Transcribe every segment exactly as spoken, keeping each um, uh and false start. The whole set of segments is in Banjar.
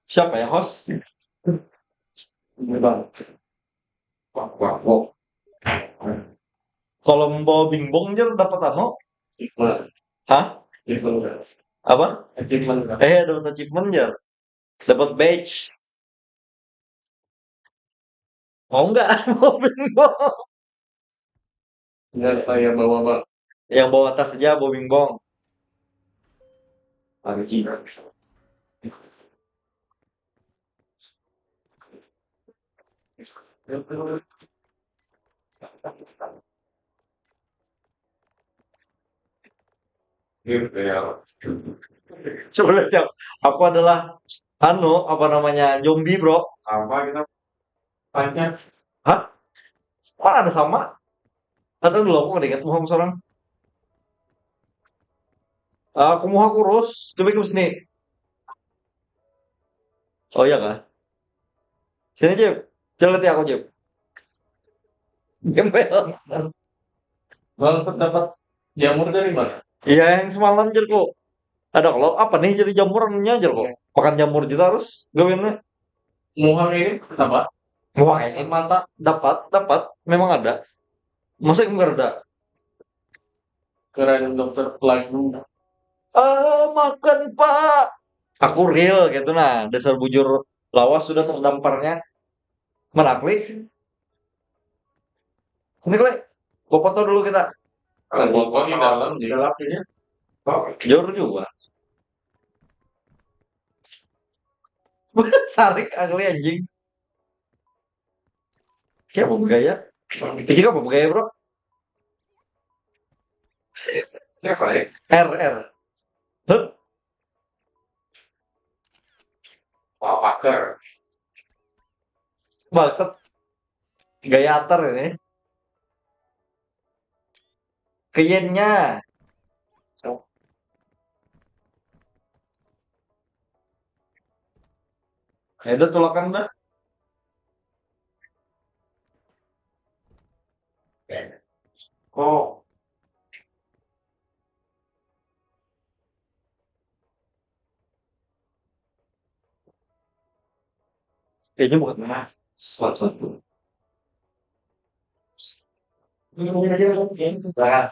Siapa ya host? Kalau membawa bingbong jer dapat anu. Hah? Apa? Eh, dapat achievement jer. Dapat badge. Mau nggak? Mau bingbong. Nggak, saya bawa, Bang. Yang bawa tas aja bawa bingbong. Sebenarnya aku adalah anu, apa namanya, zombie, bro. Sama kita banyak. Hah? Mana ada sama? Ada dulu, aku nggak ingat muha seorang. Aku muha kurus, coba ke sini. Oh iya kah? Sini, Cip. Coba lihat aku, Cip. Gembel. Bang, dapat jamur dari mana? Iya, yang semalam, Cip, kok. Ada kalau apa nih jadi jamurannya aja kok. Makan jamur juga harus gawiannya. Muhang ini apa? Wah, ini mantap. Dapat, dapat. Memang ada. Masa enggak ada? Keren dokter pelayu. Ah, makan, Pak. Aku real gitu nah. Dasar bujur lawas sudah terdamparnya. Mana Klik? Ini Klik. Gua foto dulu kita. Kalau foto di dalam, di dalam ini. Jor juga. Sarik, ugly, anjing. Kayak apa gaya? Itu juga apa gaya, bro? Ini apa ya? R, R. Huh? Wah, paker. Bangsat. Gaya atar ini. Keyennya. Ya udah, tulakan dah. Oh, Kayaknya bukan mas. Sesuatu. Gak.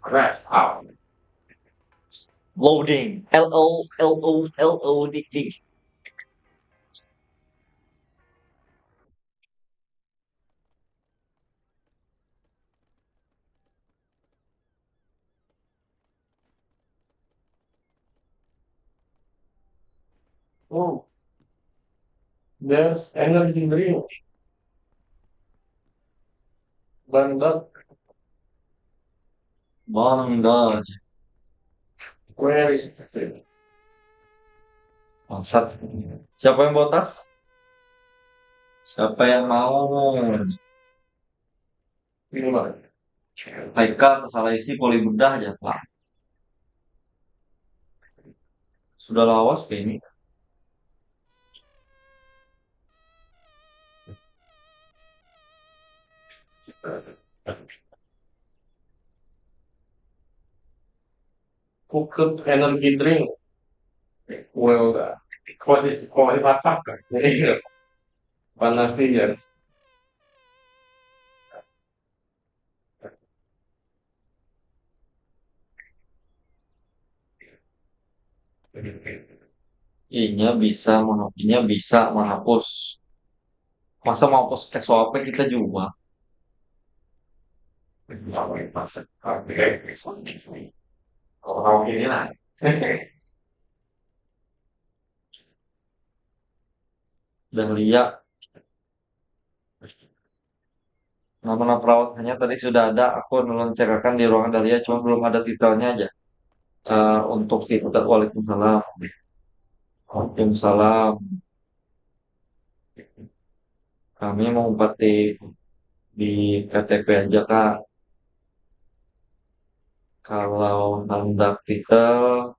Press up. Loading. L O L O L O D D. Oh, there's energy drink. Bandar. Bandar. Where is it? Bangsat. Siapa yang bawa tas? Siapa yang mau? Ini mah. Haikal tersalah isi poli bedah aja lah. Sudah lawas kayak ini. Cooked energy drink. Well, kuat is kuat masak kan. Jadi panas sih ya. Inya bisa menghapusnya, bisa menghapus. Masa mau hapus S O P kita juga? Kalau ini lah. Dahlia. Nama perawat hanya tadi sudah ada, aku nulun cekakan di ruangan Dahlia, cuma belum ada titelnya aja. Eh, untuk kita, waalaikumsalam. Waalaikumsalam. Kami mau empati di K T P aja, Kak. Kalau handak titel,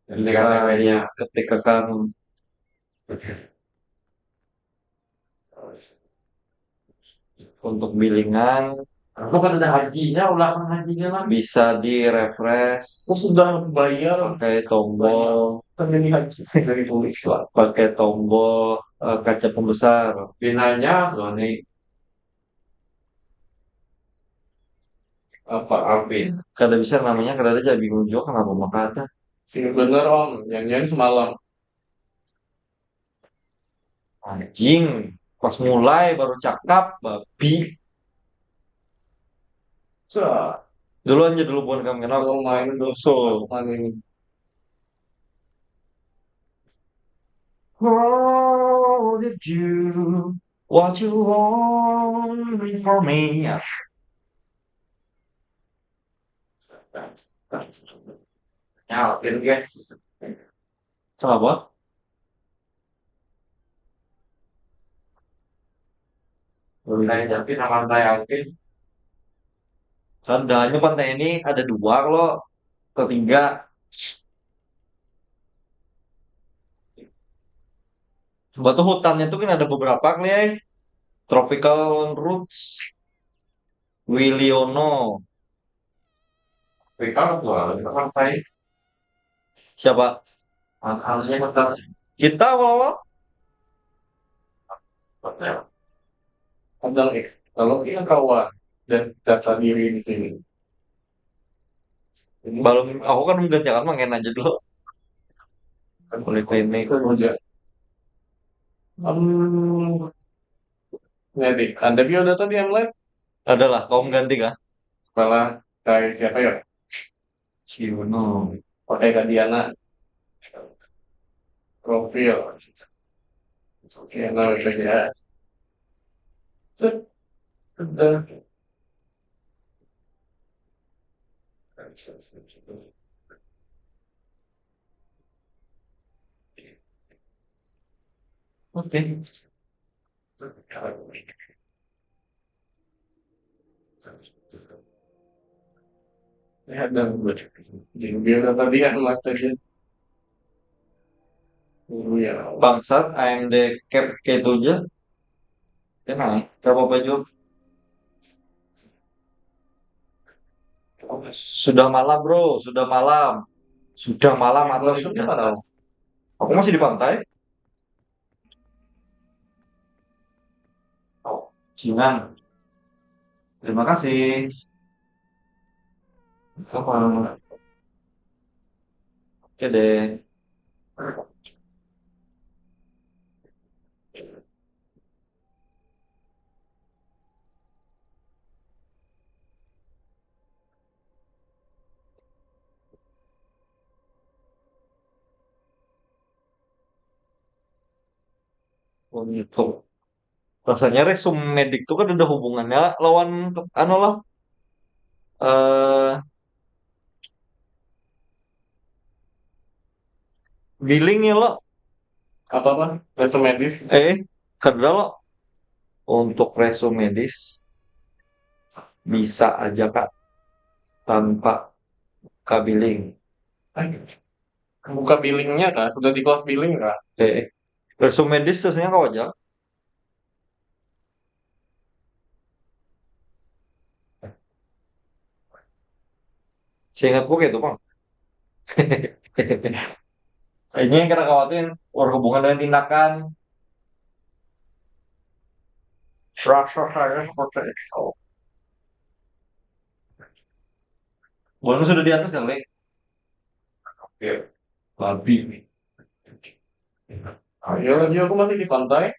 bisa dikatakannya diketikakan untuk bilingan. Aku kan ada hajinya, ulangan hajinya lah. Bisa di-refresh. Aku sudah bayar. Pakai tombol. Kan ini haji dari tulis lah. Pakai tombol eh, kaca pembesar. Pinanya tuh nih. Apa Alvin? Kada bisa namanya, kada ada, jadi bingung juga kenapa maka ada. Sing bener om, nyanyian semalam. Anjing, pas mulai baru cakap, babi. Sa, dulu aja dulu bukan kamu kenal. Kalau main dulu so, main. Oh, did you, what you want for me? Ya. Ya, oke, guys. Kenapa? Pantai Jampin apa Pantai Alvin? Kan hanya pantai ini ada dua kalau ketiga. Coba tuh hutannya tuh kan ada beberapa kali ya. Tropical Roots, Wiliono. Tropical tuh, ada pantai. Siapa? Asalnya kota. Kita kalau hotel. Kadang eh, kalau kita kawan dan data diri di sini. Balum, aku kan menggantikan mangen aja dulu. Kulit ini. Itu aja. Hmm, jadi ada biodata di M Lab? Adalah, kau mengganti kah? Kepala dari siapa ya? Ciuno. Pakai Kadiana. Profil. Oke, nah, B P J S. Set. Udah. Oke. Lihat dan buat. Jadi biar tadi yang macetnya. Dulu ya. Bangsat, A M D cap kayak itu aja. Tenang, gak apa-apa juga. Sudah malam, bro. Sudah malam. Sudah malam atau Kalau itu sudah? Mana? Aku masih di pantai. Oh, Cingan. Terima kasih. Sama. Oke deh. Untuk rasanya resume medik tuh kan ada hubungannya lawan ke- anu lah eh billing ya lo. Apa apa? Resume medis. Eh, kada lo. Untuk resume medis bisa aja kak tanpa kabiling. Buka billingnya kak, sudah di close billing kak. Eh, resume medis sesuai kau aja. Seingatku kayak itu bang. Ini yang kita khawatir berhubungan dengan tindakan rasa saya seperti itu. Bulan sudah di atas kali. Ya. Babi. Ayo lagi aku masih di pantai.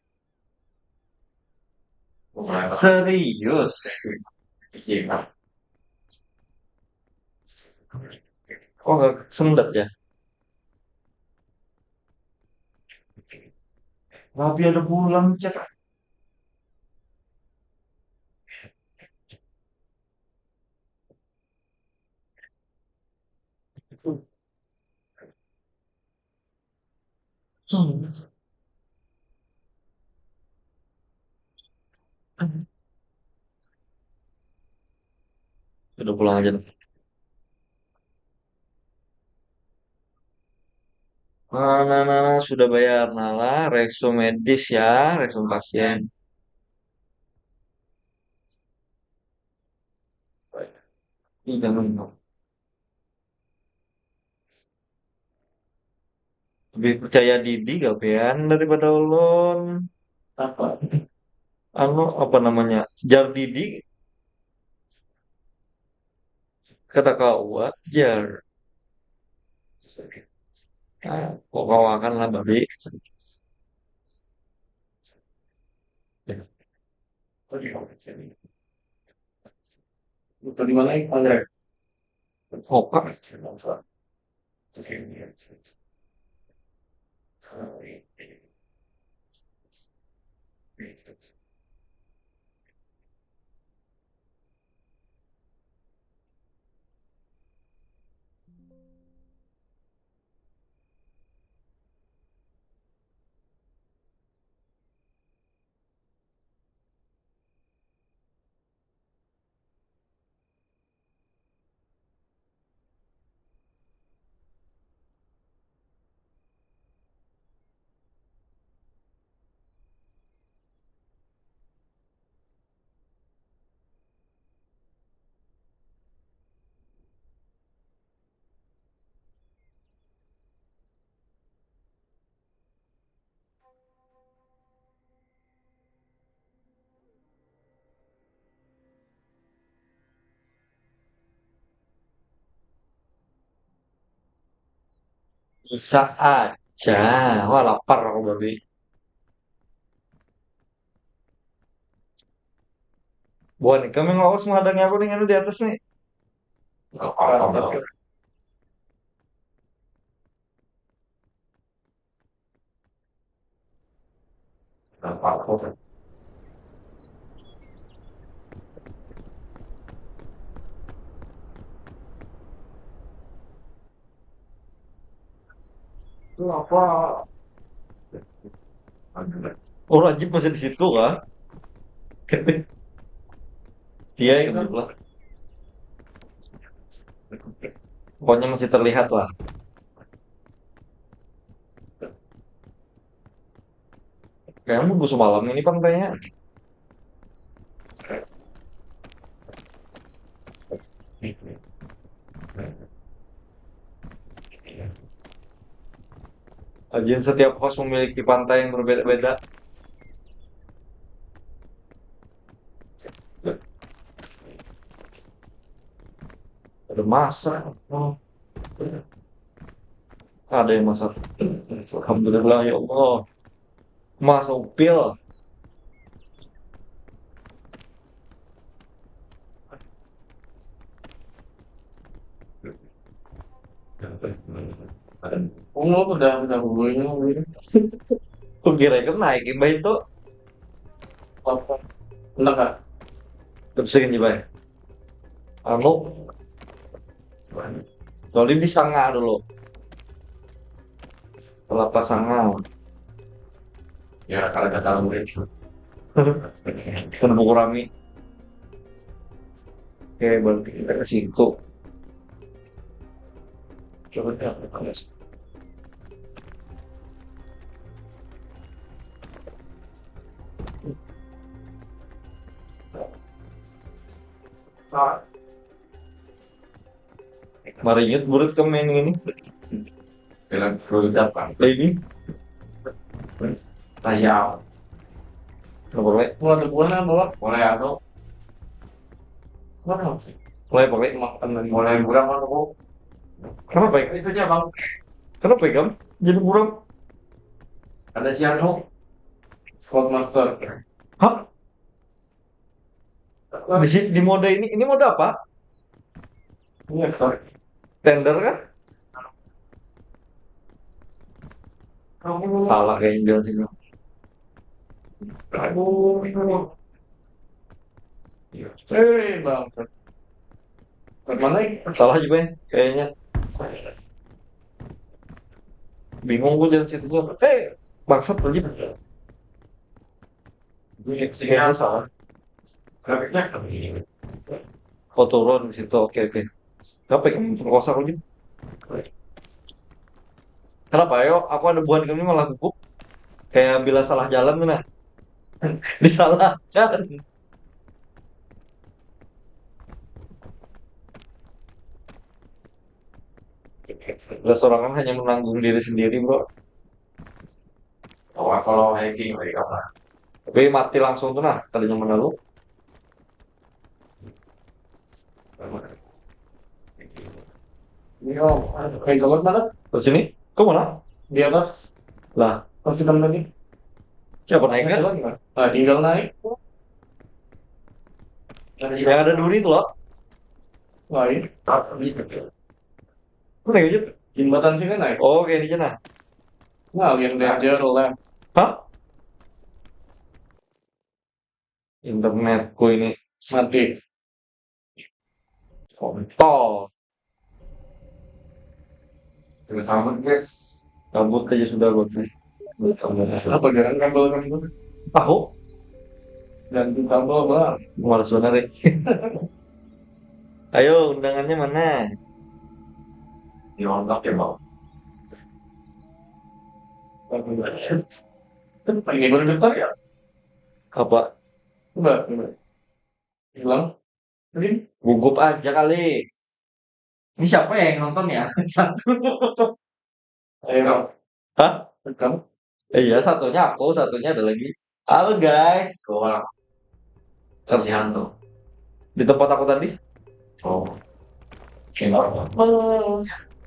Serius. Oh, nggak sendat ya? Tapi ada pulang cek. Sudah pulang aja. Nah, nah, nah, nah, sudah bayar. Nah lah, reksum medis ya, reksum pasien. Ih, jangan. Lebih percaya Didi gawean daripada ulun. Apa? Anu, apa namanya? Jar Didi. Kata kawa, jar. Ah, kok kawakan lah, babi. Tadi mana yang panggil? Oka. Bisa aja. Wah, lapar aku, babi. Buan ikam yang lawas menghadangi aku nih, anu di atas nih. Apa? Oh, Rajib masih di situ kah? Iya, ya, betul lah. Pokoknya masih terlihat lah. Kayaknya bagus malam ini pantainya. Ajian, setiap host memiliki pantai yang berbeda-beda. Ada masak. Oh. Ada yang masak. Alhamdulillah, ya Allah. Masak upil. Oh, udah, udah, hulunya, hulunya. Kukira ikam naik imbah itu. Apa? Enak, Kak? Terus ini, Bay. Anu, kecuali di sanga dulu. Kelapa sanga. Ya, kalau kata murid. Kena buku rami. Oke, berarti kita ke situ. Coba kita ke situ. Marinyut burit ke main ini. Bilang produk apa? Ini. Tayau. Kenapa, Le? Mau ada buah apa? Mulai anu. Mana sih? Mulai apa, Le? Makan lagi. Mulai buram anu, Bu. Kenapa, ya? Itu aja, Bang. Kenapa, ya, Gam? Jadi buram? Ada si anu. Squad Master. Hah? Di, si- di mode ini, ini mode apa? Iya, sorry. Tender kah? Kamu salah kayaknya bilang sini. Aduh. Eh, bang. Mana? Salah juga ya, kayaknya. Bingung gue jalan situ gue. Eh, bangsat lagi. Kayaknya salah. Grafiknya. Oh, turun di situ. Oke, oke. Apa yang perkosa aku juga? Kenapa yo? Aku ada buhan kami malah gugup. Kayak bila salah jalan tuh nah. Disalahkan. Lah sorangan hanya menanggung diri sendiri, bro. Oh, kalau hiking lagi apa? Tapi mati langsung tuh nah, tadinya mana lu? Ini oh, kayak jalan mana? Terus ini? Kau mana? Di atas Lah, pas sedang tadi. Siapa naik kan? Jalan nggak? Nah, tinggal naik. Yang ada duri itu loh. Lain. Lu naik aja. Jembatan sini naik. Oh, kayak di sana. Nah, yang danger lah. Hah? Internetku ini Mati. kontol. Sudah sama, guys. Kabut aja sudah buat nih. Apa jalan kabel kamu? Tahu? Dan kabel bang. Males bener ya. Ayo, undangannya mana? Nyontok ya, Bang. Ini baru daftar ya? Apa? Enggak, enggak. Hilang. Ini Gugup aja kali. Ini siapa ya yang nonton ya? Satu. Ayo, Hah? rekam. Eh, iya, satunya aku, satunya ada lagi. Halo guys. Soal kerjaan tuh. Di tempat aku tadi, Oh.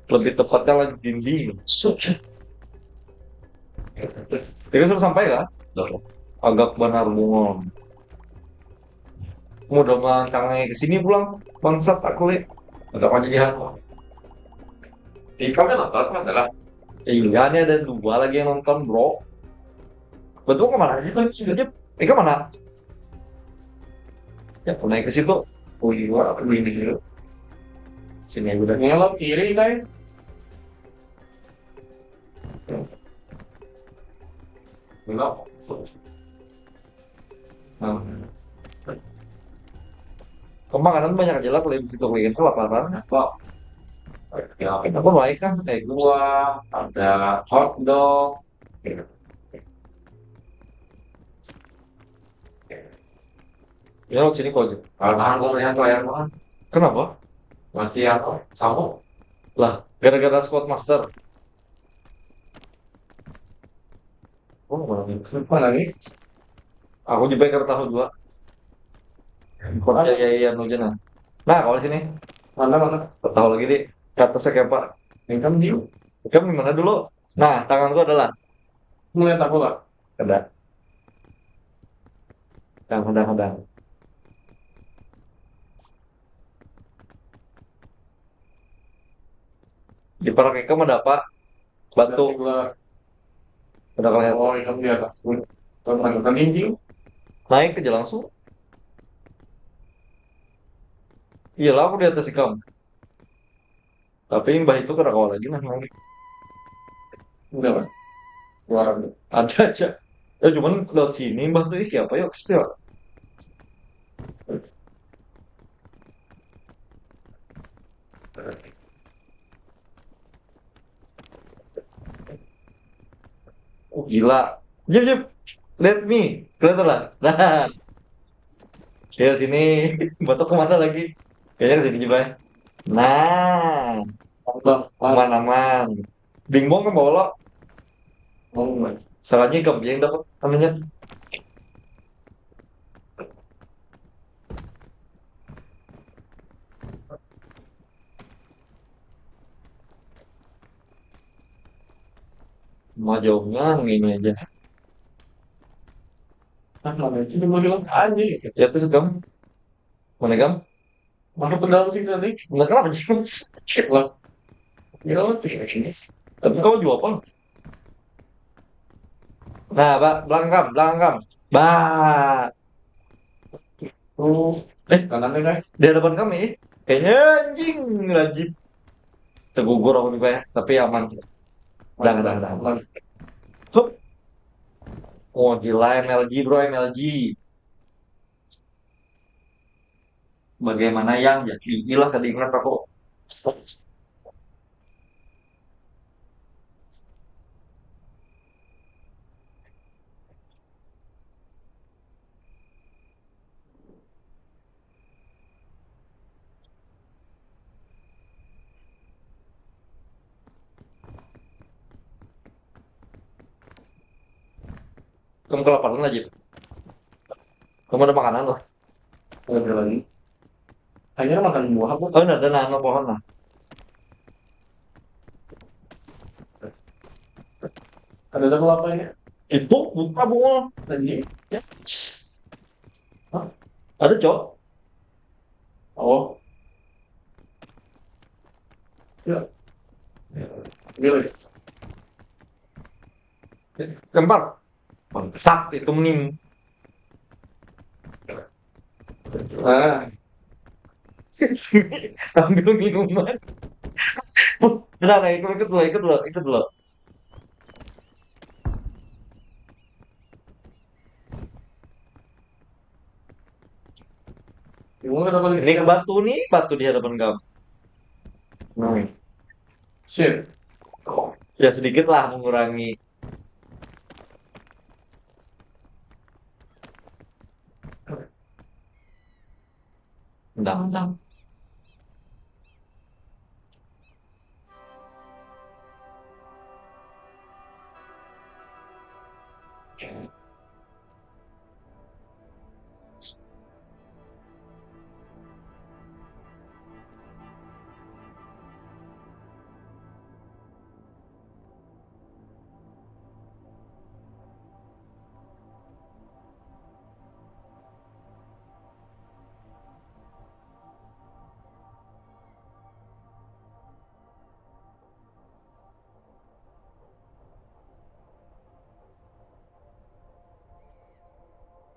lebih tepatnya lagi dinding. Itu sudah sampai kah? Tuh. Agak benar bungul. Mudah mangkangai ke sini pulang, bangsat aku le. Untuk aja lihat. Tingkah kan nonton kan adalah. Iya, ini ada dua lagi yang nonton, bro. Betul kemana aja tuh? Sini aja. Ika mana? Ya, aku naik ke situ. Oh iya, aku ini dulu. Sini aja udah. Ngelok kiri, guys. Belok. Nah. Kemakanan banyak aja lah kalau di situ, kalian kelaparan. Apa? Ya, Aku naik kan, naik gua. Buah, ada hotdog. Ya, lewat sini kau aja. Kalau tahan, gue melihat layar banget. Kenapa? Masih apa? Sama? Lah, gara-gara squad master. Oh, mana nih? Aku juga kada tahu juga. Kau ya, ya, ya, nu aja nah. Nah, kalau sini, Mana, mana? tahu lagi di kata siapa? Yang kamu di Kamu di mana dulu? Nah, tanganku adalah. Melihat aku lah. Kada. Kadang, kadang, kadang. Di parak ikam ada apa? Batu. Tiba, Ada kalian. Oh, yang di atas. Teman kan ini. Naik aja langsung. Iya lah, aku di atas ikam. Tapi imbah itu kada kawa lagi nah naik. Enggak kan? Keluar. Ada aja. Ya cuman lewat sini imbah tuh, ih, siapa yuk? Siapa? Oh, gila. Jep, jep. Lihat nih. Kelihatan lah. Nah. Ya sini. Batuk kemana lagi? Kayaknya ke sini juga ya. Nah. Bang, Aman, aman. Bingbong kan bawa lo. Oh, Salahnya ikam yang dapat anunya. Mau jauhnya ini aja. Nah, mana itu mau bilang aja. Ya terus kamu. Mana kamu? Masuk ke dalam sini nanti. Bener kenapa sih? Lah. Ya, oke. Tapi kau jawab apa? Nah, Pak, belakang kamu, belakang kamu. Bah, Oh, Eh. Kanan deh, guys. Di hadapan kami. Kayaknya anjing, anjing. Tergugur aku juga ya, tapi aman. Dah, dah, dah. Aman. Hup. Oh, gila, M L G, bro, M L G. Bagaimana yang jadi? Inilah tadi ingat aku. Kamu kelaparan aja. Kamu ada makanan lah. Nggak ada lagi. Hanya makan buah apa? Oh, ada nana pohon lah. Ada kelapanya. Itu buka bunga. Tadi. Ya. Hah? Ada, Cok. Oh. Ya. Gila. Lempar. Bangsat itu mending. Ah. Ambil minuman. Benar, ikut, ikut lo, ikut lo, ikut lo. Ini ke batu nih, batu di hadapan kamu. Hmm. Shit. Ya sedikit lah mengurangi. Undang-undang.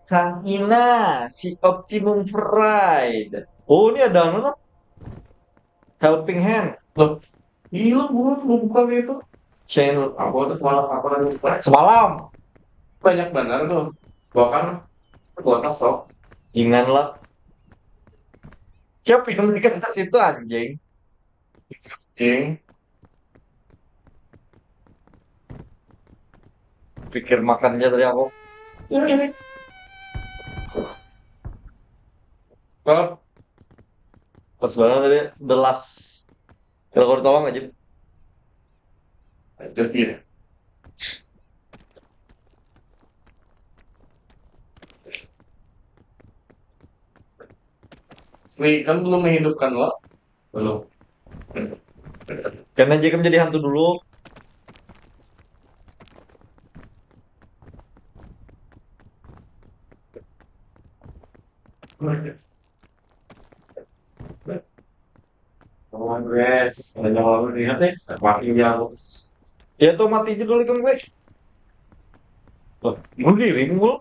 Sang Ina, si Optimum Pride. Oh, ini ada anu, no? Helping Hand. Loh, gila, gua belum buka itu. Channel. Aku tuh semalam, aku lagi buka. Semalam. Banyak benar tuh. Bahkan kuota sok. Ingan lah. Siapa yang mereka ke situ, anjing? Anjing. Pikir makannya tadi aku. Kalau pas banget tadi the last. Kalau kau tolong aja. Aduh, iya. Wih, kan belum menghidupkan lo. Belum. Karena Jacob jadi hantu dulu. Lawan Wes, ada lawan lihat deh, mati dia. Ya tuh mati aja dulu kan, guys. Oh, bunuh diri mulu.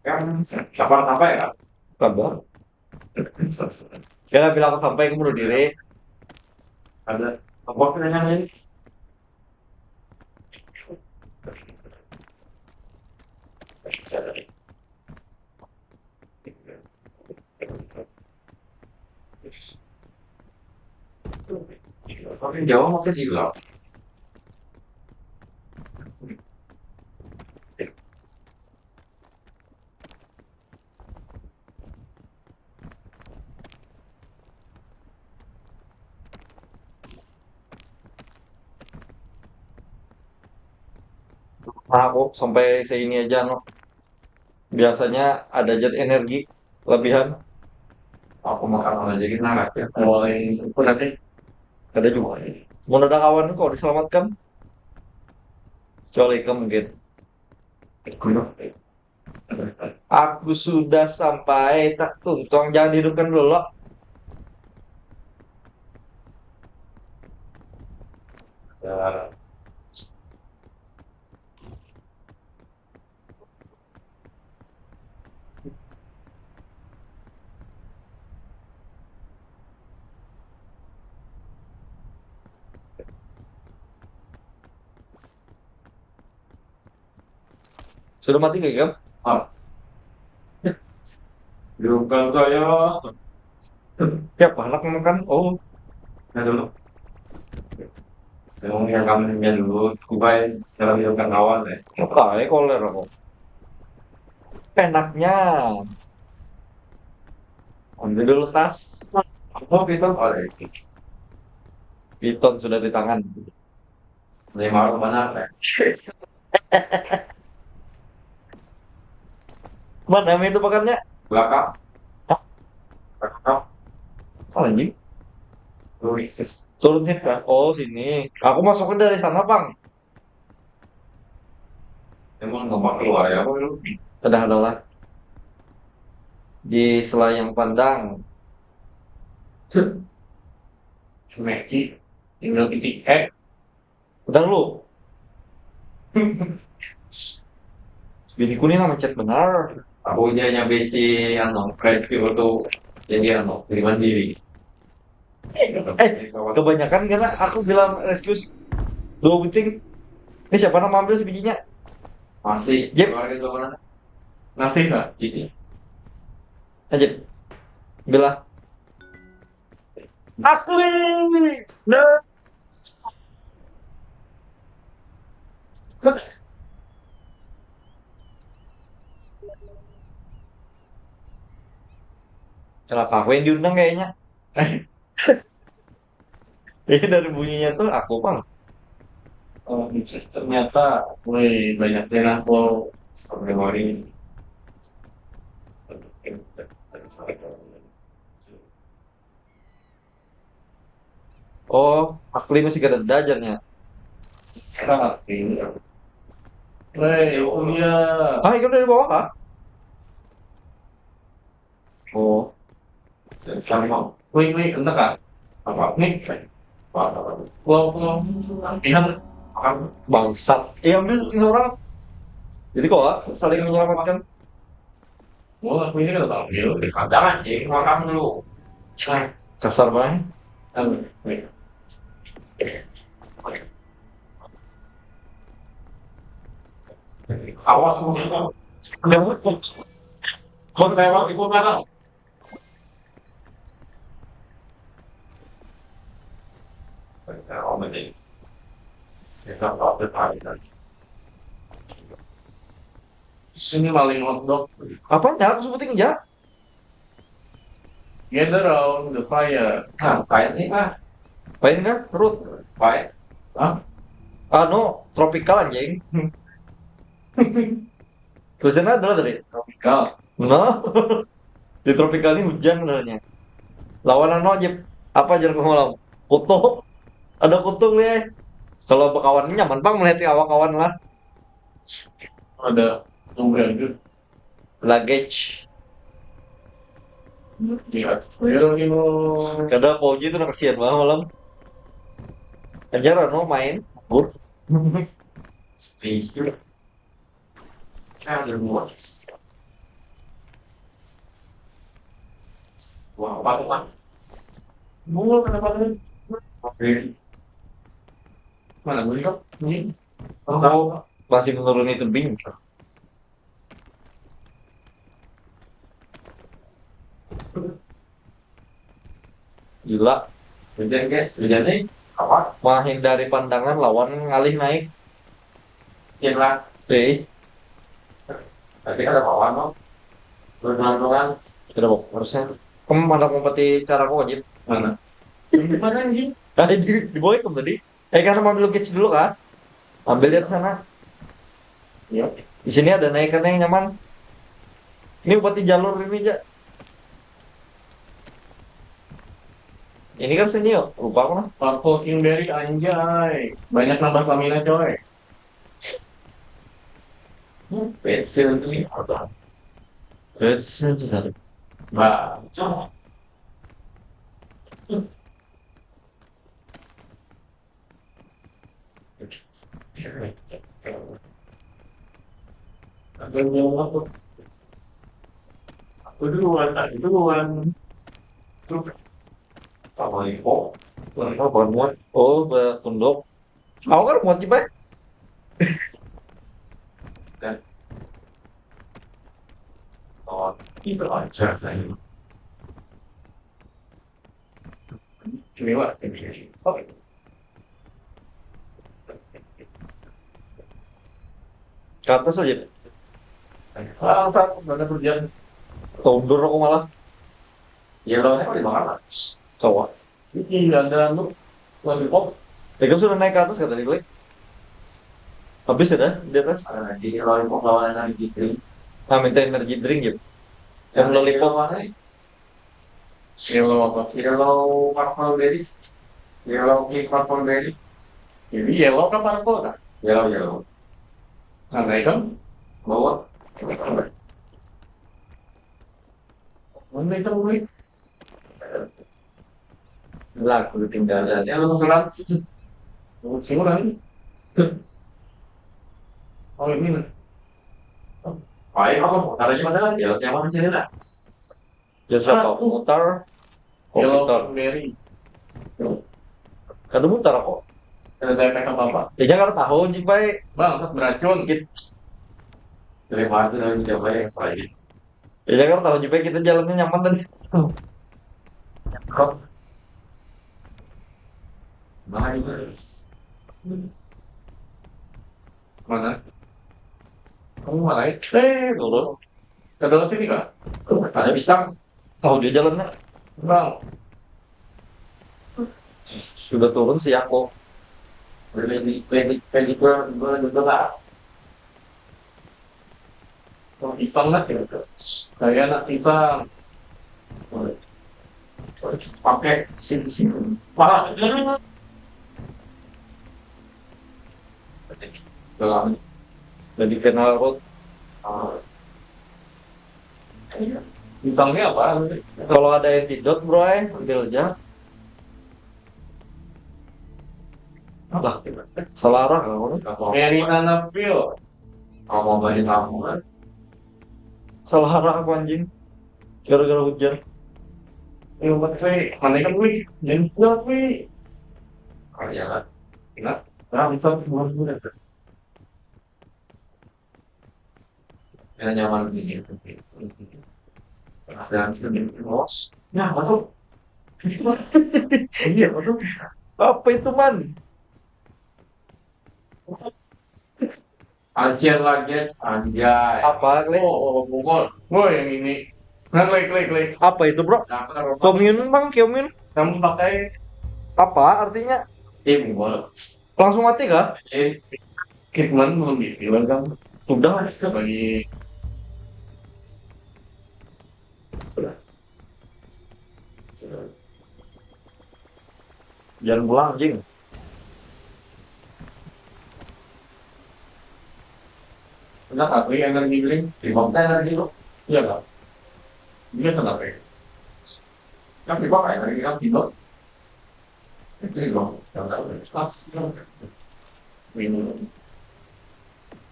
Kan sabar sampai ya? Sabar. Kira bilang sampai aku bunuh diri. Ada apa pertanyaan lain? Tapi jauh maka hilang. Nah, aku sampai seini aja, no. Biasanya ada aja energi lebihan. Aku makan aja gitu, nah, mulai itu nanti ada juga. Mau ada kawan kok diselamatkan. Kecuali kamu mungkin. Aku sudah sampai, tak tuntung, jangan dihidupkan dulu. Ya. Sudah mati gak, Gam? Ah. Bukan saya. Siapa anak makan? Oh. Ya dulu. Saya mau yang kami dulu. Kubai dalam hidup kawan ya. Apa ya koler aku? Enaknya. Ambil dulu tas. Oh, kita ada. Piton sudah di tangan. Ini malu mana? Mana main itu pakannya? Belakang. Hah? Belakang. Salah, anjing. Luris. Turun sini, kan? Oh, sini. Aku masuknya dari sana, Bang. Emang gampang keluar ya, apa lu? Ada, adalah. Di selayang pandang. Magic. Tinggal ketik X. Udah lu. Bini kuning nama chat benar. Aku aja nyampe si, anu, Red Fuel tuh jadi, anu, diri mandiri. Eh, kebanyakan karena aku bilang rescue dua buting. Ini siapa nama ambil si bijinya? Masih. Jep. Keluar itu mana? Nasib lah. Ini. Aja. Bila. Akli. Nah. Kenapa aku yang diundang kayaknya? Iya, dari bunyinya tuh aku, Bang. Oh, ternyata, woi, banyak daerah pulau. Sampai hari. Oh, Akli masih kada ada ajarnya. Sekarang Akli. Woi, oh iya. Ah, itu dari bawah kah? Oh. Sama. Wih, wih, kena kah? Apa? Nih. Apa? Pulau, pulau. Lihat. Makan. Bangsat. Eh, ambil ini orang. Jadi kok, ah, saling menyelamatkan. Gua ngelakuinnya kan ambil. Ada kan, jadi makan dulu. Nah, kasar banget. Ambil. Nih. Awas, mau. Mau lewat itu mana? Sini maling hotdog. Apanya? Aku sebutin aja. Gather around the fire. Nah, pain nih, ah. Pain kah? Root. Pain. Hah? Anu, tropical, anjing. Tulisannya adalah tadi. Tropical. Nah, di tropical ini hujan sebenarnya. Lawan anu aja, apa aja kau malam? Kutu. Ada kutu nih. Kalau bakawan ini nyaman, Bang, melihat awak kawan lah. Ada nomor lanjut. Luggage. Di atas trail gitu. Kada, Fauji itu udah kasihan banget malam. Ajar anu main. Good. Spaceship. Ada dua. Wah, apa tuh, Pak? Bunga kenapa tuh? Oke. Mana bunyi kok? Ini. Oh, masih menuruni tebing. Gila. Hujan, guys. Hujan nih. Apa? Menghindari pandangan lawan ngalih naik. Yakin lah. Sih. Tapi kada apa-apa, no. Beruntung-untungan. Kada apa-apa, harusnya. Kamu mana kompeti cara kau wajib? Mana? Mana, anjing? Tadi di, di bawah kamu tadi. Eh, karena mau ambil luggage dulu, kah? Ambil di atas sana. Iya. Di sini ada naikan yang nyaman. Ini upati jalur ini aja. Ini kan sini yuk, lupa aku nah. Purple Kingberry, anjay. Banyak nambah stamina, coy. Pensil ini apa? Pensil. Bah. Ada yang apa? Aku duluan, aku duluan. Tuh. Assalamualaikum. Waalaikumsalam. Oh, batunduk. Aku kan muat juga. Dan oh, itu aja saya. Ini, Wak. Oke. Ke atas aja. Langsat, mana kerjaan? Mundur aku malah. Ya, lo apa di mana? Coba. Ini ada anu, lagi pop. Ya, kan sudah naik ke atas, kata dia. Habis ya dah, di atas? Ada lagi, lollipop lawan anak gitu. Nah, minta energy drink gitu. Yang lollipop. Mana? Yellow apa? Yellow purple berry. Yellow pink purple berry. Jadi yellow kan purple kan? Yellow, yellow. Nah, nah, itu bawah. Mana itu, Bli? Lah, aku tinggal. Ya, lu surat. Surat. Oh, ini. Ayo, apa? Caranya mana? Ya, yang mana sini lah? Ya, siapa? Mutar. Komputer. Mary. Kada mutar kok. Kada ada efek apa-apa. Ya, jangan tahu, Jipai. Bang, beracun. Kit- Dari mana tuh, dari Jawa yang selain? Ya, jangan tahu, Jipai, kita jalannya nyaman tadi. Kok? Nice. Mana? Kamu mana? Eh, dulu. Ke dalam sini, Kak. Ada pisang. Tahu dia jalannya. Bang. Sudah turun sih aku. Pedi, pedi, pedi kurang dua juga, Kak. Oh, pisang lah gitu. Saya anak pisang. Pakai sini, sini. Pala. Dalam. Jadi kenal rot. Ah. Iya. Pisangnya apa? Kalau ada antidote, bro, eh, ambil aja. Lah, salah arah kah aku nih? Mary Nanapil. Kalau mau balik kampung kan? Salah arah aku, anjing. Gara-gara hujan. Yang empat kali, mana kan, wih? Yang kuat, wih. Karya kan? Enak. Nah, bisa semua. Ya, nyaman di sini. Ada yang sedikit los. Ya, masuk. Iya, masuk. Apa itu, Man? Ancien lagi, anjay. Apa, Kle? Oh, oh, Bogor. Oh, yang ini. Nah, Kle, Kle, Kle. Apa itu, bro? Daftar, Bro. Komun, Bang, komun. Kamu pakai apa artinya? Eh, Bogor. Langsung mati kah? Eh, Hitman belum dibilang kan? Sudah. Bagi Jangan pulang, anjing. Enggak, aku yang energi drink. Di bawah energi lo. Iya, Kak. Dia kenapa ya? Kan di bawah energi kan tidur. Itu di bawah. Yang tak ada. Minum.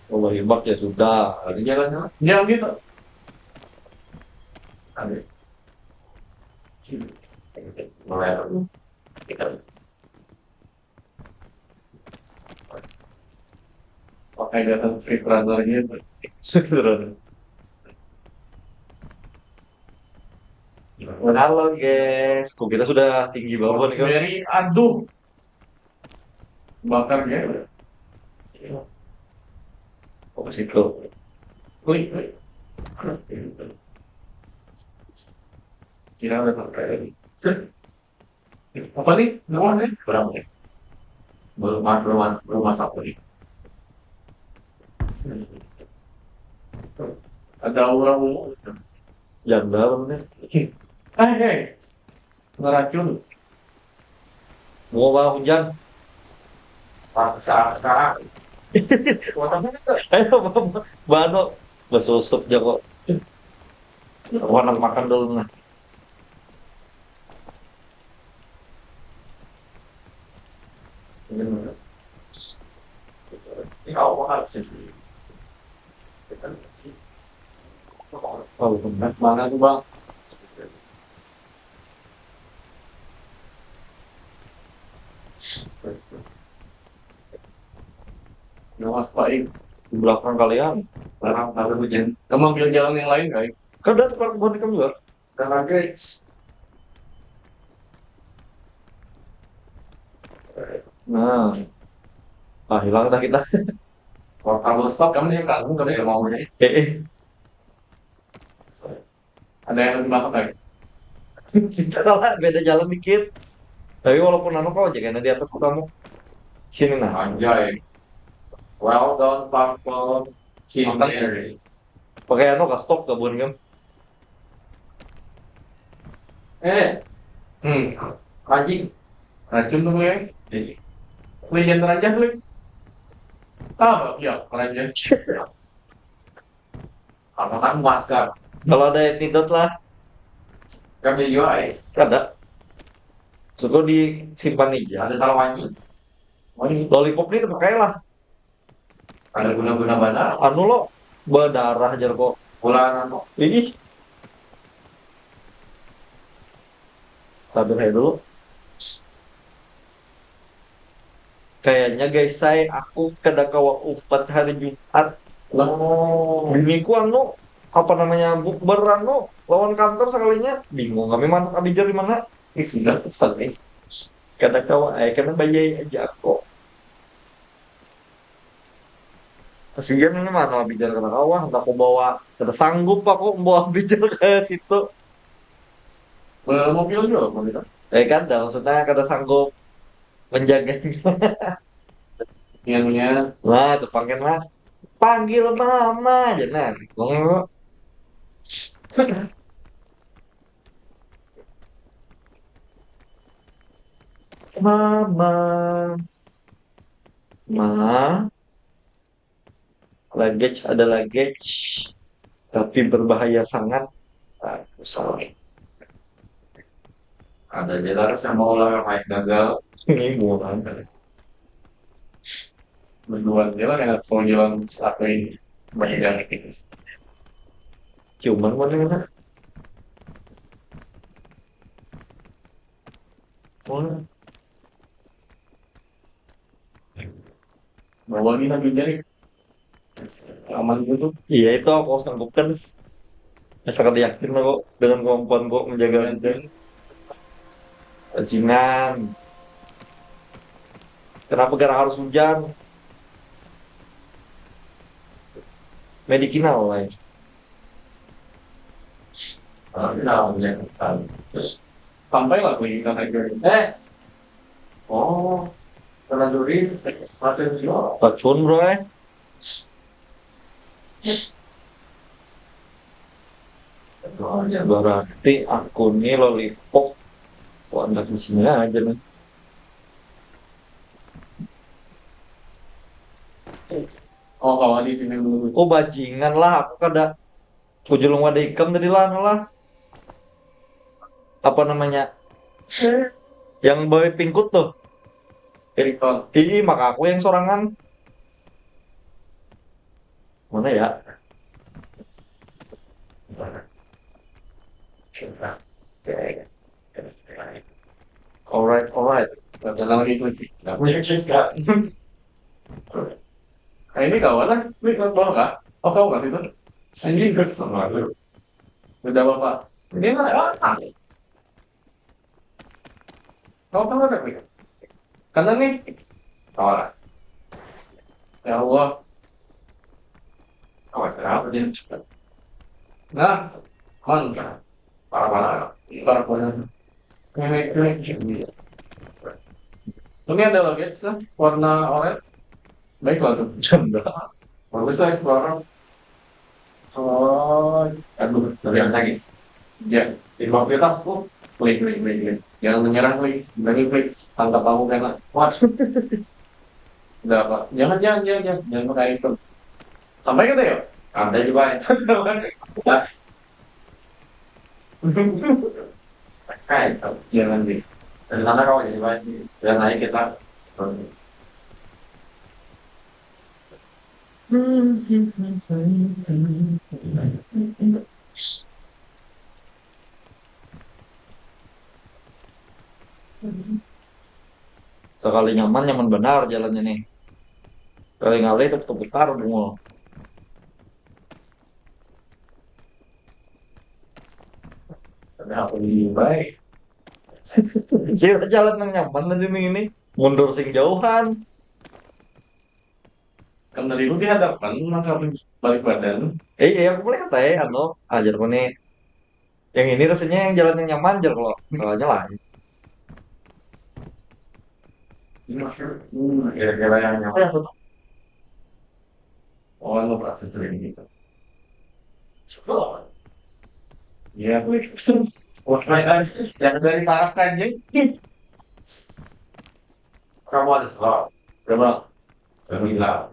Oh, hebat ya sudah. Ada jalannya. Jangan gitu. Ada. Mulai. Pakai data free runner gitu. Free runner. Halo, guys, kok kita sudah tinggi banget nih, kan? Rosemary, aduh. Bakar dia. Oh, ke situ. Klik, klik. Kira ada sampai lagi. Apa nih? Rumah nih? Berapa nih? Belum, belum, belum masak nih. Ada orang mau. Janda apa nih? Eh, eh. Ngeracun. Mau bawa hujan. Paksa, Kak. Kuat apa nih, Kak? Ayo, Bano. Basusup, Joko. Aku anak makan dulu, nah. Ini kau mahal sih. Oh, benar. Mana tuh, Bang? Nah, Mas Faik. Di belakang kalian. Larang, larang hujan. Kamu ambil jalan yang lain, Kak? Kan ada perkebun ikan juga. Nah, guys. Nah. Ah, hilang dah kita. Kalau, kalau stop, kamu yang tanggung, kamu yang mau, ya. Eh, eh. Ada yang lebih masuk lagi. Kita salah, beda jalan dikit. Tapi walaupun anu, kau aja kena di atas kamu. Sini, nah. Anjay. Well done, Purple. Makan. Cinere. Pakai anu kah, stok gabun kan? Eh, hmm, anjing, racun tuh ya. Jadi, kuliah jangan ranjah, kuy. Ah, iya, ranjah. Apa kan masker? Kalau ada antidote lah. Kami juga, eh. Ada. Suka disimpan aja. Ada taruh anjing. Oh, ini. Lollipop nih terpakai lah. Ada guna-guna mana? Anu lo, berdarah jar kok. Ulangan kok. Ih. Sabar ya dulu. Kayaknya guys, saya aku kada kawa upat hari Jumat. Oh. Biniku anu, apa namanya, bukber anu lawan kantor sekalinya. Bingung kami mana abijar di mana. Ini sudah pesan nih. Kada kawa, eh, kada bayai aja aku. Kasihan ini mana abijar kada kawa, entah aku bawa, kada sanggup aku bawa abijar ke situ. Bawa mobil juga apa gitu? Eh, kada, maksudnya kada sanggup menjaganya. Niannya. Nah, itu panggil lah. Panggil mama aja nah. Ngomong. Mama. Ma. Luggage, ada luggage. Tapi berbahaya sangat. Ah, salah. Ada aja lah yang mau lah, naik gagal. Ini bukan. Berduaan dia lah, yang mau jalan satu ini. Banyak. Cuman mana mana? Mana? Bawa ni lagi jadi aman gitu. Iya, itu aku sanggupkan. Saya sangat yakin lah kok dengan kemampuan kok menjaga. Bajingan. Kenapa gara harus hujan? Medikinal lah. Tapi namanya kan. Terus sampai lah aku ingat aja. Eh. Oh. Kena duri. Racun juga. Racun, bro, eh. Berarti aku nih lollipop. Kok anda di sini aja nih? Oh, kawan di sini dulu. Oh, bajingan lah, aku kada. Kujulung wadah ikam tadi lah, anu lah. Apa namanya? Yang bawa pingkut tuh. Eriton. Ih, maka aku yang sorangan. Mana ya? Alright, alright. Kata lagi kunci. Nggak punya case kan? Nah, ini kawan lah. Ini kan bawah kah? Oh, kamu nggak situ? Anjing, kesel banget. Udah apa? Ini mah, ah. Kamu kan ada nih. Karena nih. Kawan lah. Ya Allah. Kawan, kenapa dia cepat? Nah, man, parah-parah. Parah-parah. Ini, ini, ini. Ini ada lagi sih, warna oranye. Baiklah tuh. Janda. Bagus lah, Explorer. Oh, aduh, sorry, yang lagi. Ya, di mobilitas tuh. Klik, klik, klik, klik. Jangan menyerah, klik. Berani, klik. Tangkap aku, kena. Wah. Udah apa? Jangan, jangan, jangan, jangan. Jangan pakai itu. Sampai kita yuk. Santai juga, ya. Nah. Kayak itu. Jangan, deh. Dari mana kau jadi baik? Dan naik kita. Sekali nyaman, nyaman benar jalannya nih. Sekali ngalih, tetap putar, bungul. Ada apa ini, baik? Kira jalan yang nyaman aja nih ini. Mundur sing jauhan. Kan dari itu di hadapan, maka balik badan. Eh, iya, aku melihat, eh, anu, ajar aku nih. Yang ini rasanya yang jalan yang nyaman, jar, kalau salahnya lain. Ini maksud, hmm, kira-kira yang nyaman. Oh, anu, Pak, sering gitu. Iya, wih. Wah, jangan dari tarakan, ya. Kamu ada salah. Coba. Saya bilang.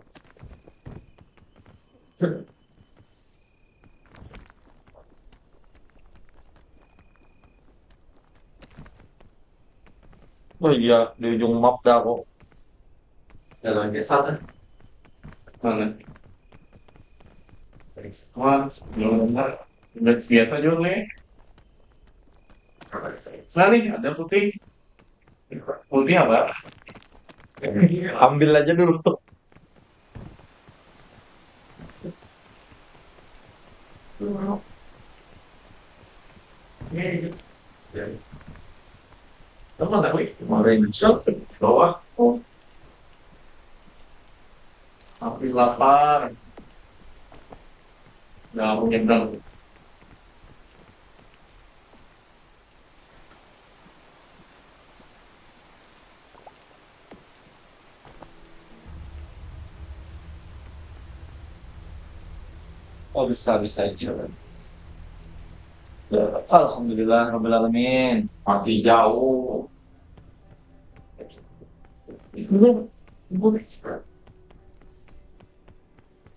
Oh iya, di ujung map dah aku. Jalan ke sana. Mana? Wah, belum benar. Udah biasa juga nih. Nah nih, ada putih. Putih apa? Ambil aja dulu. Teman aku kemarin bawah. Aku lapar. Nah, aku nyebrang. Oh, bisa, bisa, insya Allah. Alhamdulillah, Rabbil Alamin. Masih jauh.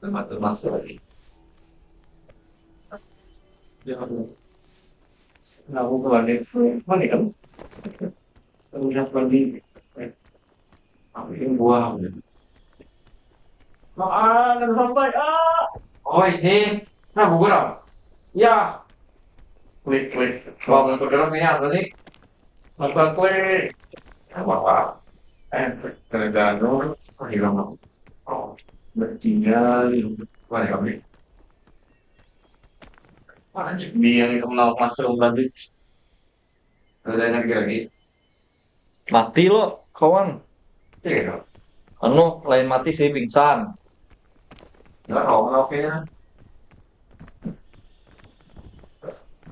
Masih, masih lagi. Ya, aku kemarin, mana kamu? Udah pergi. Aku yang buang. Makan sampai, ah. Oh, ini. Nah, gugur, ah. Ya. Klik, klik. Wah, mau bergerak nih, apa nih? Makan kue. Apa, apa? Eh, tergantung. Oh, hilang, ah. Oh, bertinggal. Mana kami? Mana dia yang kenal masuk tadi? Ada lagi, lagi. Mati lo, kawan. Iya. Anu, lain mati sih, pingsan. Enggak tahu, oke ya.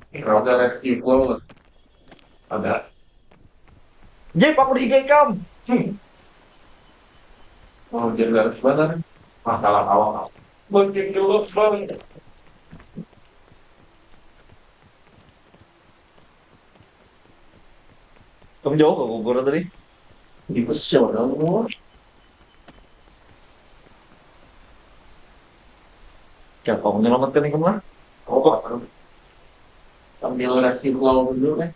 Kalau ada rescue call, ada. Jep, aku dihiga ikam. Hmm. Oh, jadi harus benar. Masalah awak. Mungkin dulu, Bang. Kamu jauh ke Bogor tadi? Di Bogor. Siapa menyelamatkan kamu lah? Oh, sambil ngasih uang dulu kan.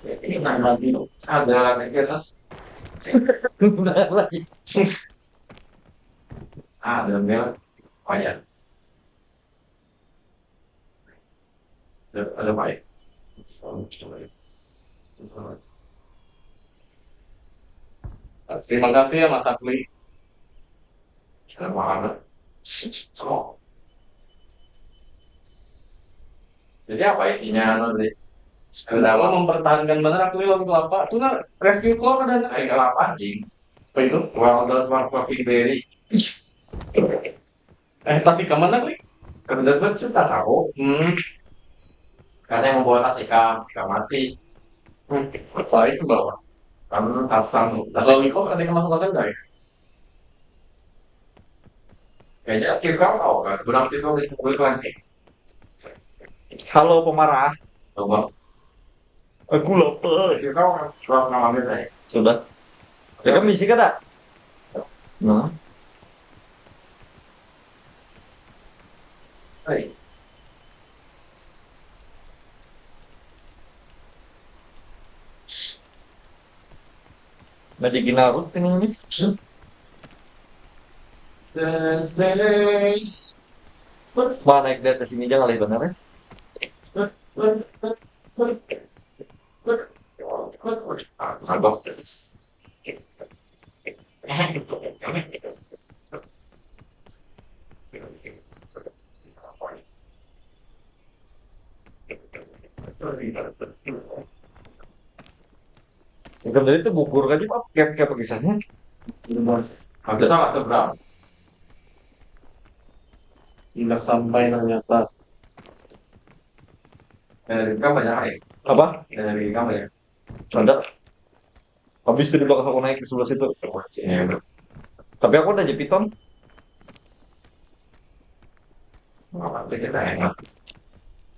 Ini kan lagi ada lagi atas. Ada lagi. Ada merah. Oh ya. Ada, ada baik. Terima kasih ya Mas Asli. Sudah paham. Oh. Jadi apa isinya anu tadi? Kenapa mempertahankan benar aku lawan kelapa? Tuh nah, rescue call ada. Ayo kelapa anjing. Apa itu? Well done for fucking berry. Eh, tasik ke mana, Klik? Kebetulan sih tas aku. Hmm. Karena yang membawa tasik ke, ke mati. Hmm. Apa itu bawa? Kan tasang. Tasang itu ada yang masuk hotel nggak ya? Kayaknya kita tahu kan. Kurang sih tuh boleh lagi. Halo pemarah. Coba. Aku lapar. Kita orang surat malamnya tadi. Sudah. Ya kan misi kada? Nah. Hai. Nah, di Ginarut ini nih. Mana naik di atas ini jangan lebar ya. Ikan tadi tuh gugur aja apa kayak kayak kisahnya. Ada salah seberang. Tidak sampai ternyata. Dari kamu banyak ya? Apa? Dari kamu ya? Ada. Habis itu di belakang aku naik ke sebelah situ. Iya. Tapi aku ada jepitan. Apa tuh kita enak?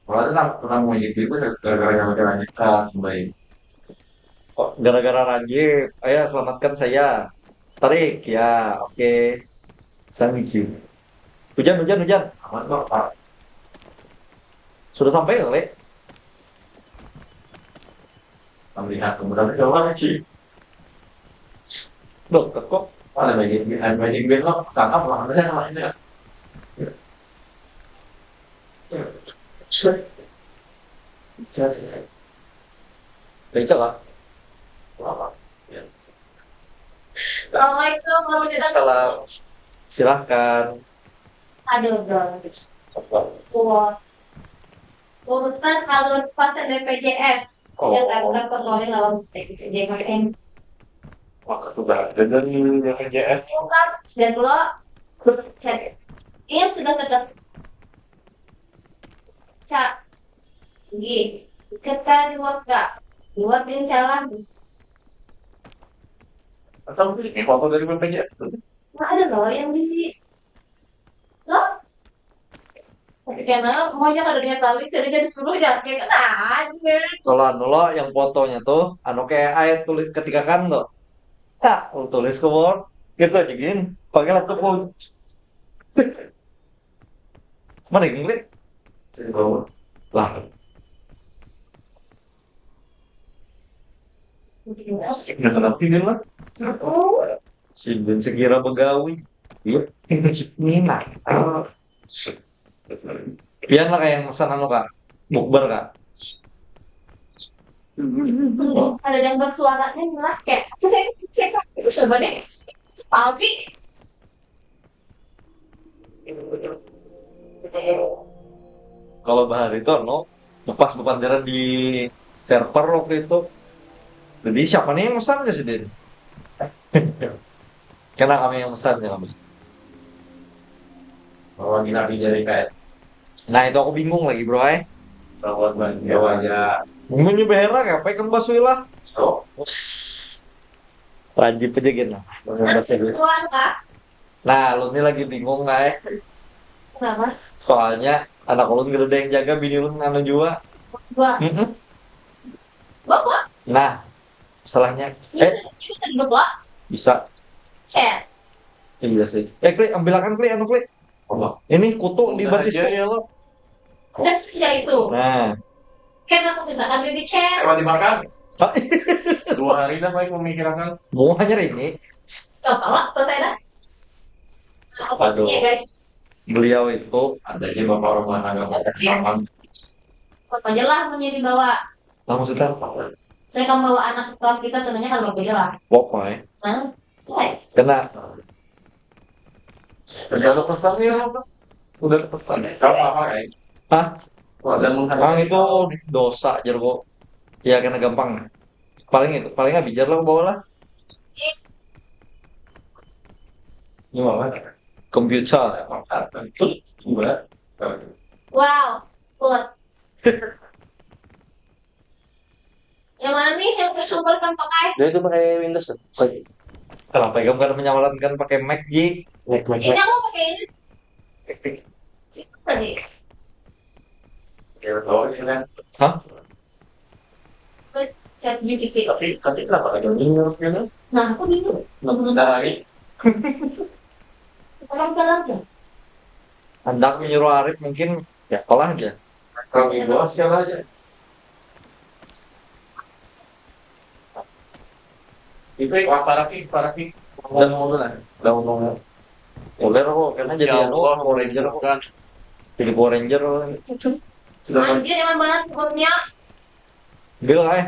Kalau ada tak pernah mau jadi itu gara-gara yang kita lanjutkan kembali. Kok gara-gara Rajib, ayo selamatkan saya. Tarik, ya, oke. Sanji. Hujan, hujan, hujan. Amat kok, Pak. Sudah sampai kali? Melihat kemudian jauh lagi. Loh, kok Ada magic bean, ada magic bean kok. Tangkap lah, ada yang lainnya. Becak lah. Assalamualaikum warahmatullahi Salam. Silahkan. Aduh, bro. Urutan alur pasien B P J S Oh. Yang daftar kembali lawan B P J S. Wah, aku bahas dan B P J S. Ungkap dan lo cek. Ini sudah tetap cak. Gih, cerita dua kak. Dua tim calon. Atau ini foto dari B P J S tuh. Nah, ada loh yang di lo. Tapi karena maunya kada punya tali, jadi jadi suruh ya kayak kena aja. Kalau anu lo yang fotonya tuh, anu kayak air tulis ketika kan tuh. Ya, lu tulis ke Word, gitu aja gin. Pakai laptop lo. Mana gini? Sini bawah. Lah, Nggak senang sini lah. si Ben sekira begawi. Iya, ini lah. Pian lah kayak yang pesan anu kak, bukber kak. Ada yang bersuaranya lah kayak saya saya itu coba deh. Alpi. Kalau bahari itu anu, lepas bepandiran di server waktu itu. Jadi siapa nih yang pesan ke sidin? Kena kami yang pesan ya kami. Bawa gila di jari kayak Nah itu aku bingung lagi bro eh. bawa ban Jawa aja. Bingung juga heran ya, apa yang kembas wila? Oh, Rajib aja gin. Kembas aja. Keluar kak. Nah, lu ini lagi bingung kak eh. Kenapa? Soalnya anak ulun gak ada yang jaga, bini ulun anu jua. Gua. Mm-mm. Bawa. Nah, masalahnya Iya, eh itu tadi bawa. Bisa. Chat. Iya sih. Eh klik, ambilakan klik anu klik. Apa? Ini kutu di Udah batis aja klik. Ya lo. Udah saja itu. Nah, Karena aku minta ambil di chat. Coba dimakan. Hah? Dua hari dah paling memikirkan. Mau hanya ini. Gak apa-apa, saya dah. Apa sih ya guys? Beliau itu Ada aja bapak rumah tangga pakai makan. Apa aja lah punya dibawa. Nah, maksudnya Saya kalau bawa anak ke kelas kita tentunya kalau bawa aja lah. Pop mai. Nah, eh, Kena. Udah ada pesan nih apa? Udah ada pesan. Kamu apa kayak? Hah? Wah, dan Ang itu dosa jer kok. Ya kena gampang. Paling itu, paling habis jer lah bawa lah. Ini mah komputer. Terus juga. Wow, good. Yang mana nih yang sumber kan pakai? Dia itu pakai Windows tuh. Kenapa kamu kada menyarankan pakai Mac Ji? Mac Mac Ini Mac. Aku pakai ini. Siapa tadi? Ya, tahu sih kan. Hah? Chat G P T. Tapi tapi kenapa ada minyak gitu? Nah, aku bingung. Nah, hari Orang jalan tuh. Hendak menyuruh Arif mungkin ya kalah aja. Kalau di bawah siapa aja? Itu yang apa lagi? Apa lagi? Udah mau lah. Udah mau. Boleh kok, karena jadi Ya anu, Allah, Power Ranger kok. bukan. Jadi Power Ranger. Sudah kan? Anjir, emang banget sebutnya. Bil eh.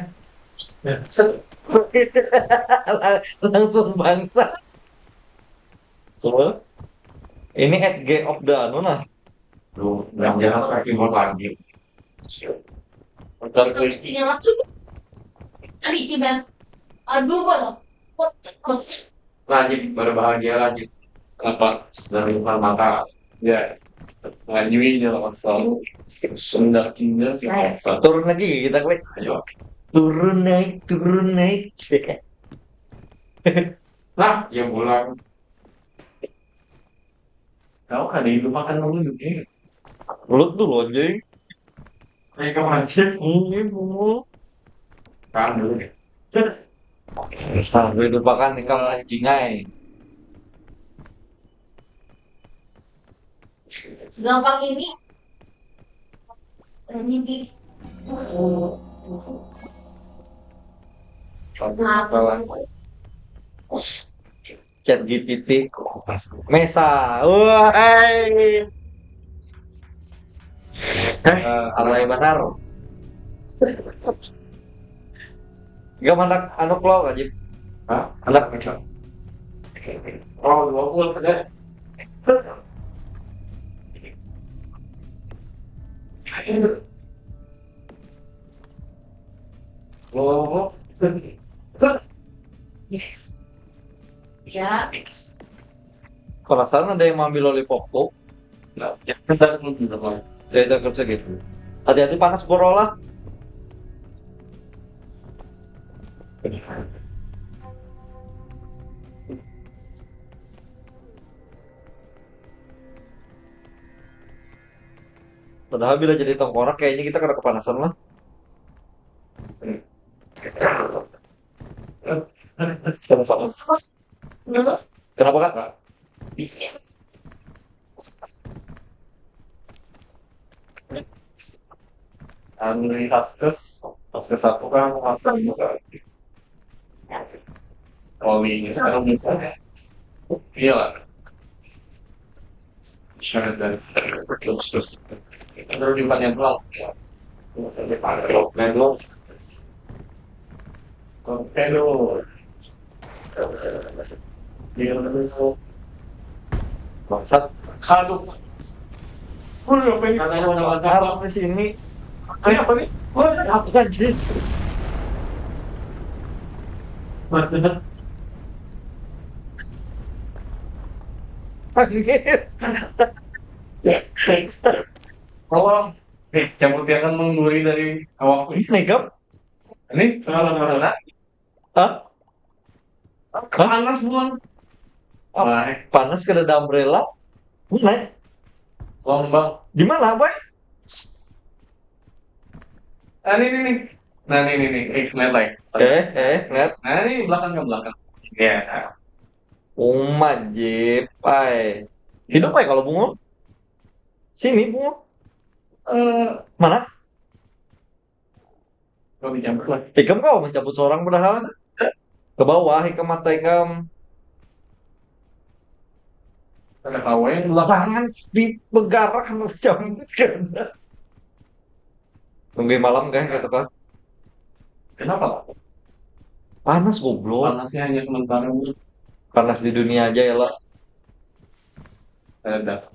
Langsung bangsa. Tuh. Ini at G of the anu nah. Duh, yang jangan pakai keyboard lagi. Bentar, Isinya waktu. Tadi kita. Aduh, kok. Lagi berbahagia lagi. Apa? Dari depan mata. Ya. Nganyui jalan selalu. Sunda Kinda. Turun lagi kita klik. Ayo. Turun naik, turun naik. Nah, yang pulang. Kau kan hidup makan dulu juga. Belut dulu anjing. Ayo kamu anjir. Ini bungo. Tahan dulu deh. Sambil dipakan ikan anjing ai. Segampang ini. Ini di Salah. Chat G P T. Mesa. Wah, hai. Eh, alay banar. Enggak mandak anu klo wajib. Hah? Anak Oh, dua puluh deh. Loh, Ya, perasaan ada yang mau ambil lollipop tuh. nah, ya kita dulu dulu. Ya itu kerja gitu. Hati-hati panas borolah. Padahal bila jadi tengkorak kayaknya kita kena kepanasan lah. Kenapa kak? Anu, di Askes, Askes satu kan, Askes juga. Oli sekarang juga. Iya lah. Ada di banyak doang. Main doang. Konten doang. Iya, betul. Bangsat. Aduh. Udah, apa ini? Katanya udah mantap di sini. Ini apa nih? Wah, Apa anjir? mantap. Anjir. Tolong. Eh, cabut dia kan mengguri dari awakku. Ini gam? Ini salah mana? Hah? Panas buang. Apa? Wah, Panas kada ada umbrella. Mana? Lombang. Di mana, boy? Ah, ini, ini, nih. Nah, ini, ini, nih. Eh, lihat, lihat. Eh, eh, lihat. Nah, ini belakang ke belakang. Ya. Uma jip, ay. Hidup ay kalau bungo. Sini bungo. Eh, Mana? Kalau dicampur lah. Ikam kau mencabut seorang padahal. Ke bawah, ikam mata ikam. Ada kawa yang belakang. Tangan di bergerak macam ganda. Tunggu malam kan kata kak. Kenapa? Panas goblok. Panasnya hanya sementara. Panas di dunia aja ya lah. Ada.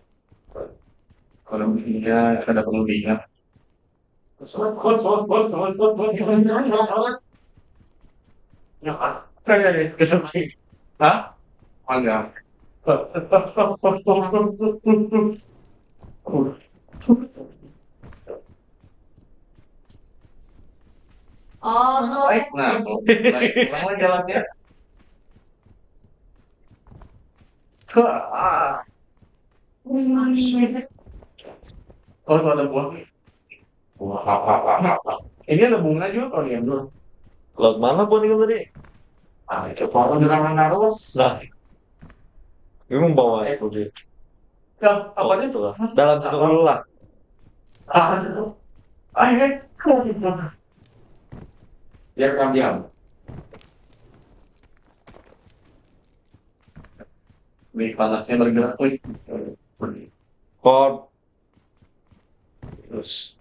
Kalau dunia ada perlu diingat. Hah? Mangga. Oh, Baik, nah, baik, ulang lagi jalannya. Hah. Oh, itu ada buah. Ini ada bunga juga kalau diambil. Laut mana pun itu tadi? Ah, itu kalau juragan harus. Nah, ini membawa itu sih. Nah, apa Oh, sih? Itulah. Dalam satu kelola. Ah, itu. Ah, ini. Biar diam. Ini panasnya bergerak, wih. Kod. Terus.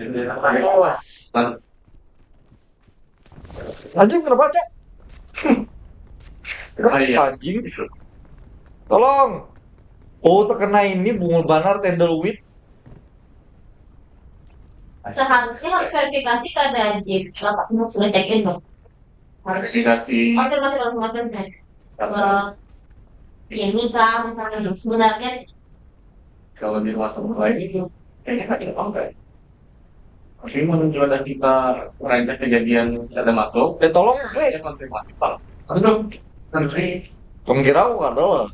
Awas. Anjing kenapa cak? Ah, iya. Anjing. Tolong. Oh, terkena ini bunga banar tendel wit. Seharusnya harus verifikasi kada jip. Lapak sudah check in dong. Harus. Verifikasi. Oke, masuk langsung masuk. Eh, ini kah misalnya sebenarnya Kalau di rumah sebelah ini, kayaknya nggak ada apa-apa. Tapi menunjuk ada kita rancak kejadian ada masuk, Eh tolong, dia konfirmasi, Pak. Aduh, nanti Kemkirau kada lah.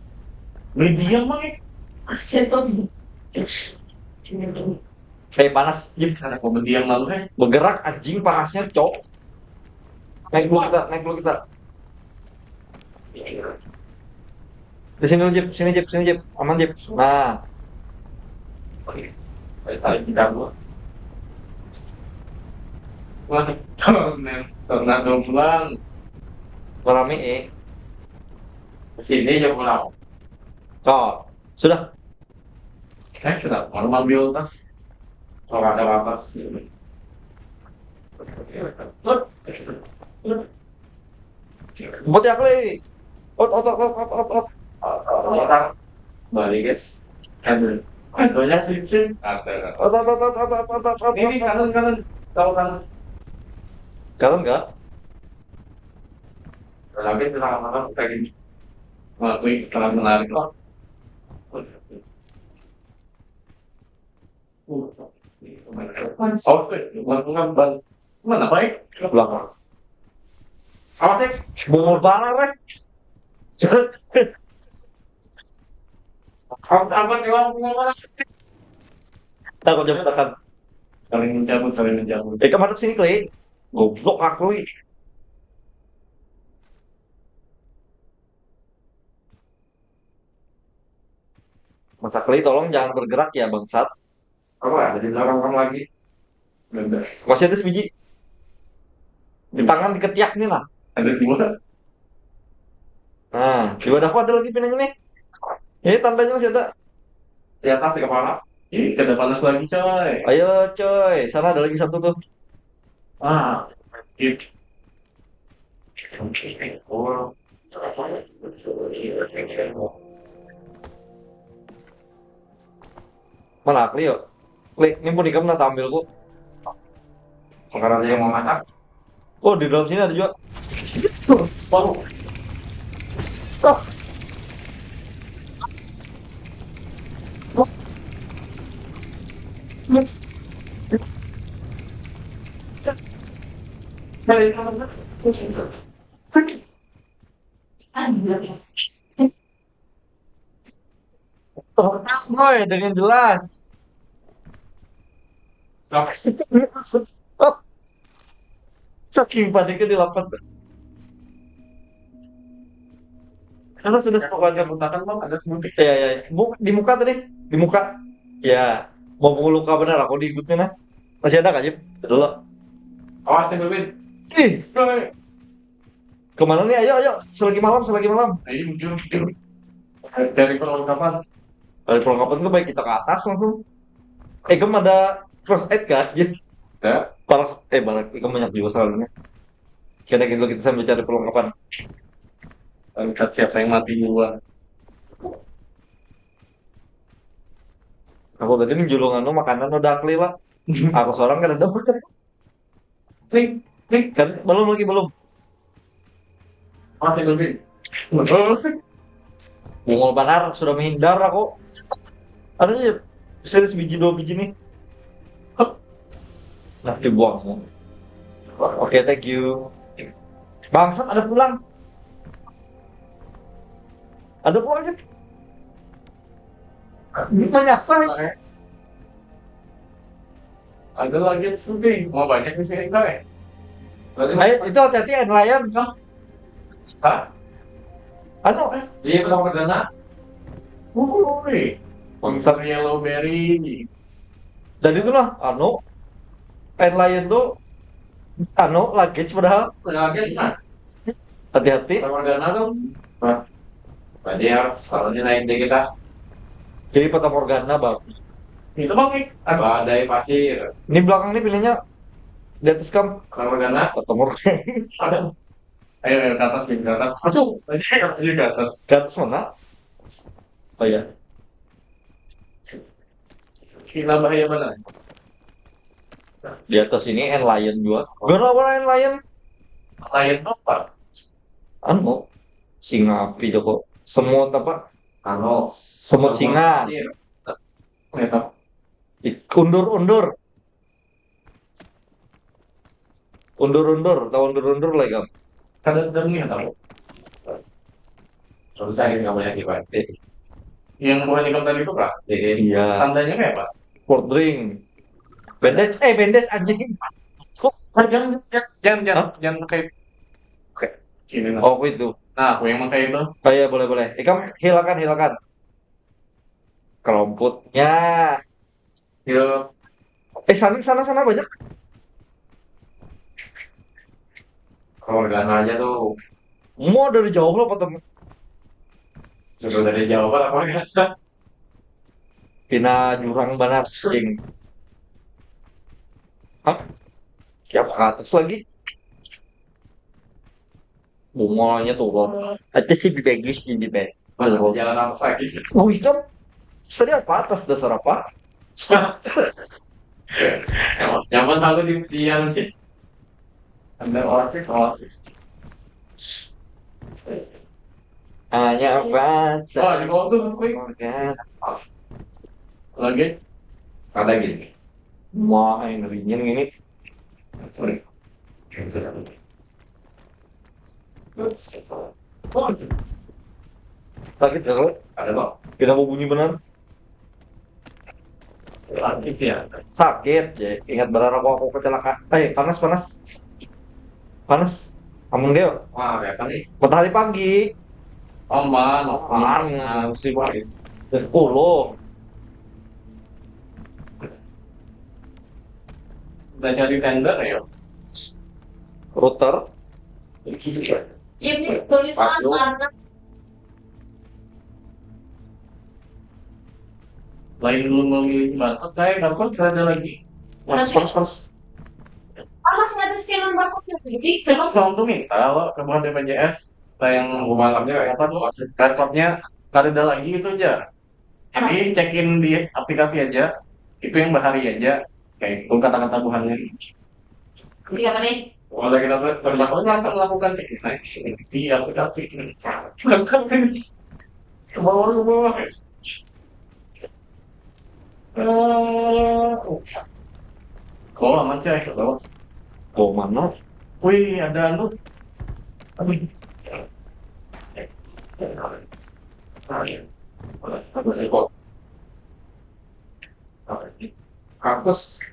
Medium mah eh. Asia tuh. Eh, panas, Jim. Ada kau medium lalu eh. Bergerak, anjing, panasnya, cok. Naik dulu kita, naik dulu kita. Di sini dulu, Jip, sini, Jip, sini, Jip. Aman, Jip. Nah, Tarik kita gua. Wah, tornado, tornado pulang. Rame, eh. Sini aja pulang. Cok. Sudah. Eh, sudah. Mau ambil tas. Kalau ada atas. Buat ya, Kli. Ot, ot, ot, ot, ot, ot, ot. Orang balik, guys. Aduh. Banyak sih, sih. Ada. Ot, ot, ot, ot, ot, ot, ot, ot, Ini ot. Kanan, kanan. Tahu, Kanan. Kanan nggak? Lagi tenang, tenang, kita gini. Wah, tuh, sangat menarik, loh. Oh, bukan, bukan, Bang. Mana, baik? Belakang. Awas, Dek. Bungul parah, Rek. Awas, awas, awas, awas. Takut jam tekan. Saling mencabut, saling mencabut. Eh, kemana sini, Kli? Goblok aku, Kli. Mas Akli, tolong jangan bergerak ya, bangsat. Apa? Ada di belakang kamu lagi. Bener. Masih ada sebiji. Di tangan, di ketiak nih lah. Ada dua. Nah, di wadahku ada lagi pinang ini. Ini tandanya masih ada. Di atas, di kepala. Ih, kada panas lagi, coy. Ayo, coy. Sana ada lagi satu tuh. Ah, gitu. Oh. Mana Akli, yuk? Kli, ini pun ikam nak tampil, Bu. Sekarang dia mau masak. Oh, di dalam sini ada juga. Boy, dengan jelas. Stop. Saking paniknya dilapat. Karena sudah sepakat. Butakan, Bang, ada sebutik. Ya, ya. Bu, di muka tadi, di muka. Ya, mau pukul luka benar aku diikutnya nah. Masih ada kah, Jip? Dulu. Awas, Tim Lubin. Ih, Stop. Kemana nih? Ayo, ayo. Selagi malam, selagi malam. Ayo, muncul, muncul. Cari perlengkapan. Dari perlengkapan tuh baik kita ke atas langsung. Eh, kamu ada first aid kah? Jip? Ya. Paras, eh, barak, ikam banyak juga soalnya. Kira gitu kita sambil cari perlengkapan. Angkat siapa yang mati duluan. Aku tadi nih julungan lo makanan udah Akli lah. Aku seorang kada dapat. Klik, klik. Kan belum lagi, belum. Mati, Lubin. Bungul banar, sudah menghindar aku. Ada aja serius biji dua biji nih. Nah, dibuang. Oke, thank you. Bangsat, ada pulang. Ada pulang sih. Menyasar. Ada lagi, Lubin. Mau banyak di sini, Bang, ya? Berarti Ayo, itu hati-hati, End Lion. Hah? Anu, Iya, mau ke sana. Woi, Monster Yellow Berry. dan itulah, anu, End Lion tuh, anu, luggage padahal. Lagi, nah. Hati-hati. Sama Morgana tuh. Nah. Berarti ya, soalnya naik deh kita. Jadi Fata Morgana, Bang. Itu, Bang, nih. Aduh, ada yang pasir. Ini belakang nih pilihnya di atas, Kam. Sama Morgana. Fata Morgana. Ayo, ayo, ke atas, ke atas. Aduh, ayo, ayo, ke atas. Ke atas mana? Oh iya. Gila, bahaya mana? Di atas ini End Lion juga. Gak lawan End Lion. Lion apa? Anu, singa api, Joko. Semut apa? Ano, Semut singa. Pasir. Ternyata. Ih, undur-undur. Undur-undur, tahu undur-undur lah, Kam. Kada ada nih, tahu. Susah ini namanya gimana? Yang buah nikam tadi itu, Pak? Iya. Tandanya kayak apa? Cold drink. Bandage, eh bandage anjing. Kok jangan jangan jangan jangan pakai Gini, nah. Oh itu. Nah, aku yang pakai itu. Oh iya boleh boleh. Ikam hilakan hilakan. Kelompoknya. Yo, Eh sana sana sana banyak. Keluarga aja tuh. Mau dari jauh lah ketemu. Sudah dari jauh lah keluarga. Pina jurang banar sing. Hah? Siapa ke atas lagi? Bungolnya turun. Atas sih bagus sih di bed. Mana jalan apa lagi? Oh itu tadi apa atas dasar apa? Nyaman aku di tiang sih. Ada oasis, oasis. Hanya baca. Oh, di bawah tuh, wih. Organ. Lagi? Ada gini. Wah, yang ringin ini. Sorry. Oh, Sakit gak kalau ada kok. Kenapa bunyi benar? Aktif ya. Sakit ya. Ingat benar aku aku kecelakaan. Eh panas panas. Panas. Amun geo. Wah, kayak apa nih? Matahari pagi. Aman, Aman. Aman. Sih pak. Sepuluh. Udah cari tender ya? Router. Ini tulisan Waduh. Warna Lain belum memilih barcode, kayak barcode nggak ada lagi. Panas panas panas. Ah, masih ada scanan barcode-nya. Jadi, Terus langsung tuh minta kalau ke buat B P J S, kita yang malamnya kayak apa tuh, barcode-nya nggak ada lagi itu aja. Jadi check-in di aplikasi aja, itu yang bahari aja, kayak itu kata-kata buhannya. Jadi apa nih? Kalau kita tuh termasuk langsung melakukan check-in naik di aplikasi. Ke bawah, ke bawah. Eh, oh, aman cah, ke bawah. Oh mana? Wih, ada anu. Aduh. Aku sih kok. Kampus.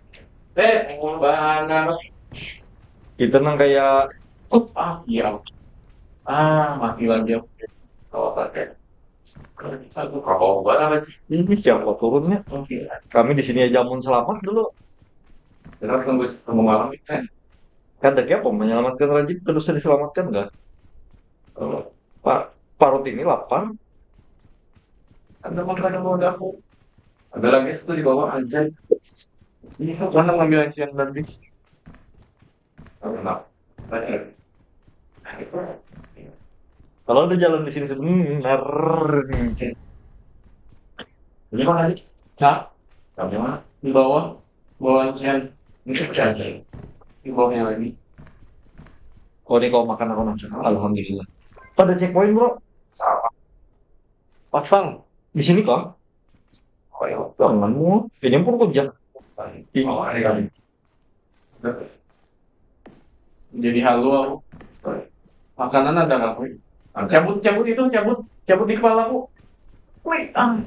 Eh, mau bahan apa? Kita nang kayak Oh, ah, iya. Ah, mati lagi aku. Kalau pakai. Aku kalau buat apa sih? Ini siapa turunnya? Oke. Kami di sini aja mun selamat dulu. Kita tunggu tunggu malam kan. Kada kayak apa menyelamatkan rajin terus diselamatkan enggak? Kalau Pak parut ini lapar. ada makanan mau dapur. Ada lagi satu di bawah aja. Ini mana ngambil ancian tadi? Karena Kalau ada jalan di sini sebenarnya. Ini mana lagi? Cak, kami mana? Di bawah, bawah ancian. Ini kerja aja. Di bawahnya lagi. Oh ini kau makan aku nang sana. Alhamdulillah. Pada checkpoint bro. Salah. Pasang. Di sini kah? Oh, iya. Janganmu. Ini pun kau jangan. Oh, ada kali. Jadi halu aku. Makanan ada nggak, Puy? Cabut, cabut itu, cabut, cabut di kepala aku. Wih, ah.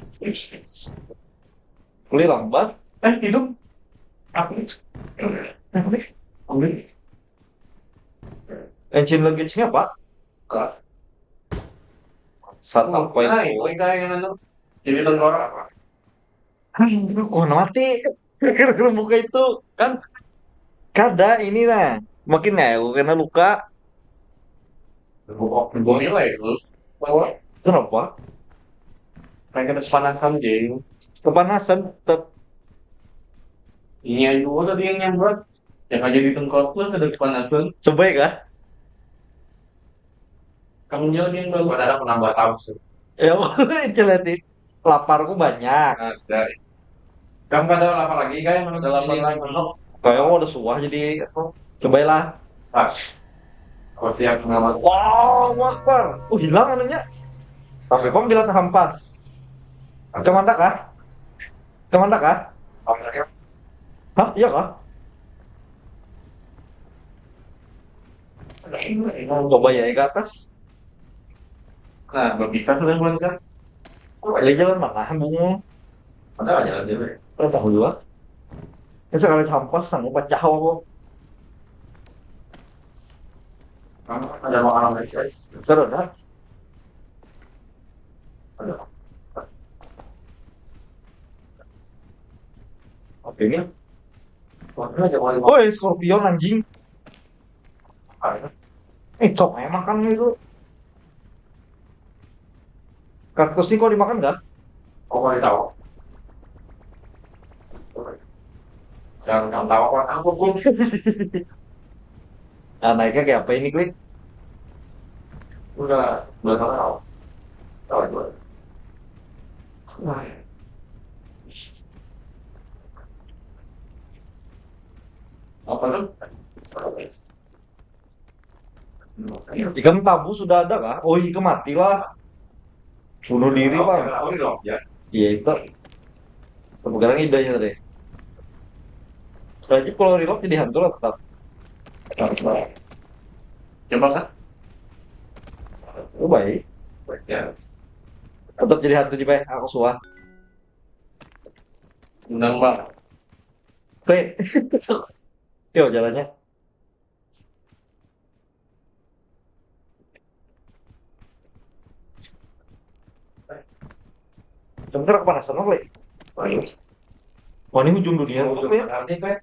Beli lambat. Eh, hidup. Aku. Ambil. Engine luggage-nya pak. Kak. Saat apa Nah, itu? itu kayak yang anu. Jadi tengkorak apa? Aduh, kok mati? Gara-gara buka itu. Kan? Kada ini nah. Makin nggak aku kena luka. Bengong nilai terus. Bahwa Kenapa? kayak kita kepanasan, jeng. Kepanasan tetap. Iya juga tadi yang nyambat. Yang aja di tengkorak tuh ada kepanasan. Coba ya kah? Kamu jalan yang baru. Buat ada penambah tahu sih. Ya, celeti. Laparku banyak. Ada. Kamu pada lapar lagi kan? Menurut Ada lapar ini, lagi. menurut Kayak aku udah suah jadi apa? Cobalah. Pas. Aku siap mengawal. Wow, Akbar. Oh, hilang anunya. Tapi kok bila hampas. Kemana kah? Kemana kah? Hah? Iya kah? Coba ya ke atas. Nah, berpisah sudah bulan kan? Ada jalan mana, Bung? Ada jalan dia. Ada tahu juga. Ini sekali sampah, sanggup pecah aku. Ada makanan lagi, guys. Sudah ada. Ada. Oke, ini. Wah, ini ada wali. Oh, Scorpion, anjing. Ada. Eh, cok, emang kan itu. Kaktus ini kok dimakan nggak? Oh, boleh tahu. Jangan tahu apa aku pun. Nah, naiknya kayak apa ini, Klik? Udah, udah tahu. Tahu juga. Nah. Apa tuh? Ikam tabu sudah ada kah? Oh, ikam mati lah. Bunuh diri, Bang. Iya, itu. Sekarang idenya tadi. Berarti kalau reload jadi hantu lah tetap. Coba kan? Oh, baik. Ya. Tetap jadi hantu juga, aku suah. Undang, Bang. Oke. Yo, jalannya. Sebentar, kepanasan, Bang, Le. Wah, ini ujung dunia. Ujung dunia.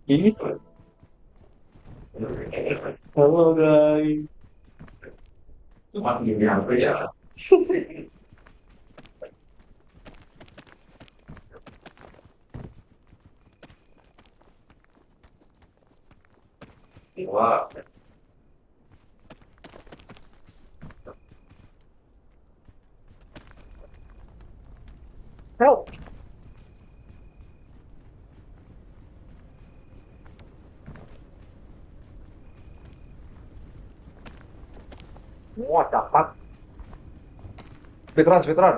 Ini. Halo, guys. Cuma dunia apa ya? Wah. Help. Wah, dapat. Speedrun, speedrun.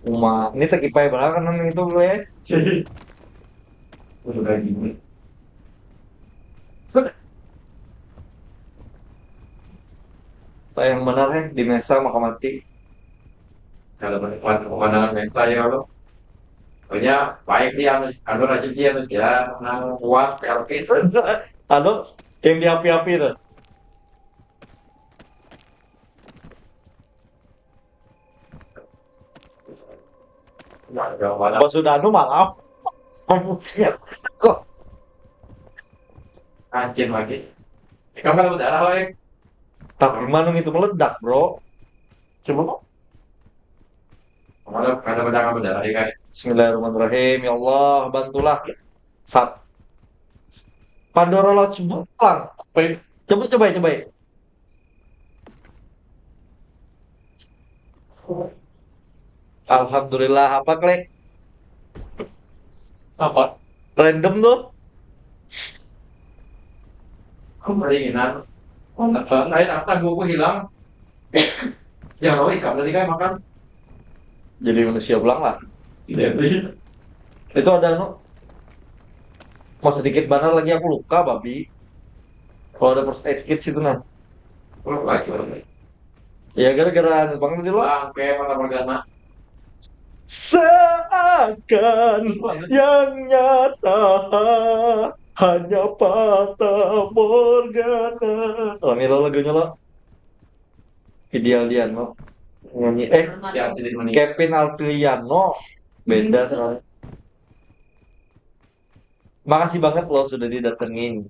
Uma, ini tak kipai berapa kan itu, Le? Udah gini. Sayang benar, eh, di Mesa maka mati. Kalau menikmati pemandangan Mesa ya, lo. Pokoknya baik dia, anu, anu, rajin dia, anu, ya, menang kuat, L P itu. Anu, yang di api-api itu. Nah, yang mana? Pas sudah anu malam. Siap. Kok? Anjir lagi. Ikan kalau berdarah lagi. Tapi mana itu meledak, bro? Coba kok. Mana ada berdarah, berdarah ya, guys. Bismillahirrahmanirrahim. Ya Allah, bantulah. Sat. Pandora Lodge pulang. Coba, coba, coba. Alhamdulillah, apa, Klik? Apa? Random tuh. Aku meringinan. Oh, nggak tahu. Lain apa? Buku hilang. Ya, lo ikan tadi kan makan. Jadi manusia pulang lah. Tidak, iya. Itu ada, anu, mau sedikit banget lagi aku luka, babi. Kalau ada first aid kit situ, nah. Oh, lagi, lagi. Ya, gara-gara anu banget tadi lo. Bangke, mana Morgana? Seakan yang nyata hanya fata morgana. Rame lo lagunya lo. Ideal Diano nyanyi, eh, ya, Kevin Aprilliano. Beda sekali. Makasih banget lo sudah didatengin.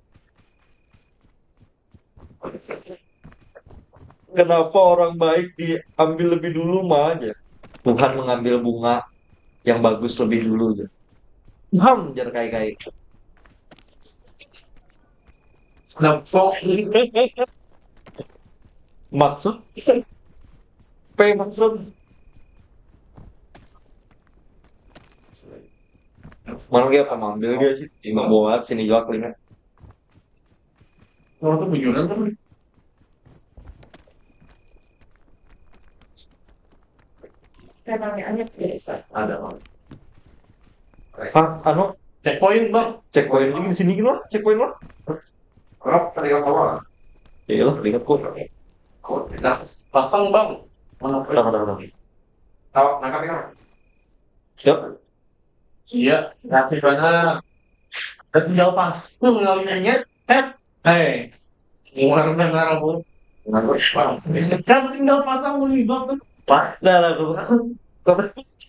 Kenapa orang baik diambil lebih dulu, mah, aja? Tuhan mengambil bunga yang bagus lebih dulu, aja. Ham, jar kai-kai. Kenapa? Maksud? P maksud? Mana dia akan ambil dia sih? Timbang buat sini juga kelima. Orang tuh bujuran tuh. Ada, Bang. Ah, anu, checkpoint, Bang. Checkpoint juga di sini gitu lah, checkpoint lah. Kerap tadi kawan. Ya lah, teringat kok. Kau tidak pasang, Bang. Mana? Udah, udah, udah. Tahu, nangkap ya? Siap. Iya, kasih banget. Dan tinggal pasang lawannya. Eh, hei. Keluar benar aku. Kan tinggal pasang musibah tuh. Pak, dah lah, aku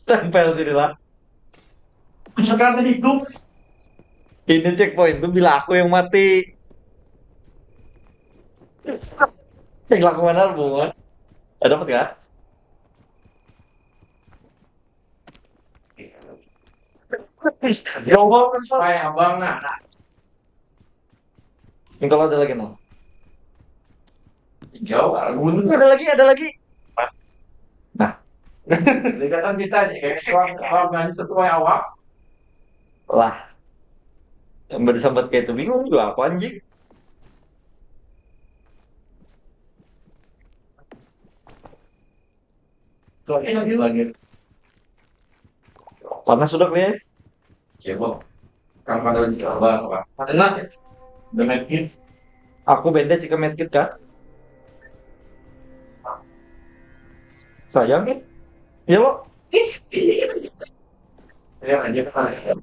tempel sini lah. Sekarang hidup. Ini checkpoint tuh bila aku yang mati. Yang laku mana, Bung? Ada dapat nggak? Jauh banget, Pak. Kayak abang, nah, nah. Ini kalau ada lagi, no. Jauh, ah, gunung. Ada lagi, ada lagi. Nah. Dikatakan kita aja, kayak orang, orang nanya sesuai awak. Lah. Yang bersambat kayak itu bingung juga aku, anjing. Tuh, ini lagi, lagi. Panas sudah kali ya? Iya, Bang. Kan pada lagi coba apa? Enak ya? Udah medkit. Aku beda jika medkit, Kak. Sayang ya? Iya, lo. Ya, aja kan.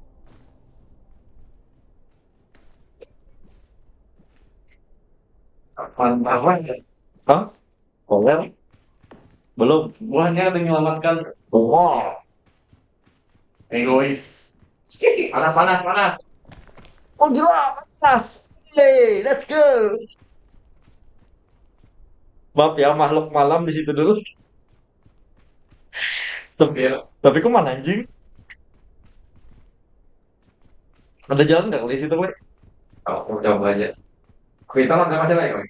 Apaan, apaan ya? Hah? Koler? Belum. Buahnya ada yang menyelamatkan. Wow. Egois. Panas, panas, panas. Oh, gila, panas. Hey, let's go. Maaf ya, makhluk malam di situ dulu. Tapi, tapi kok mana, anjing? Ada jalan nggak di situ, Kle? Aku coba aja. Kita ada masih lagi, Kle?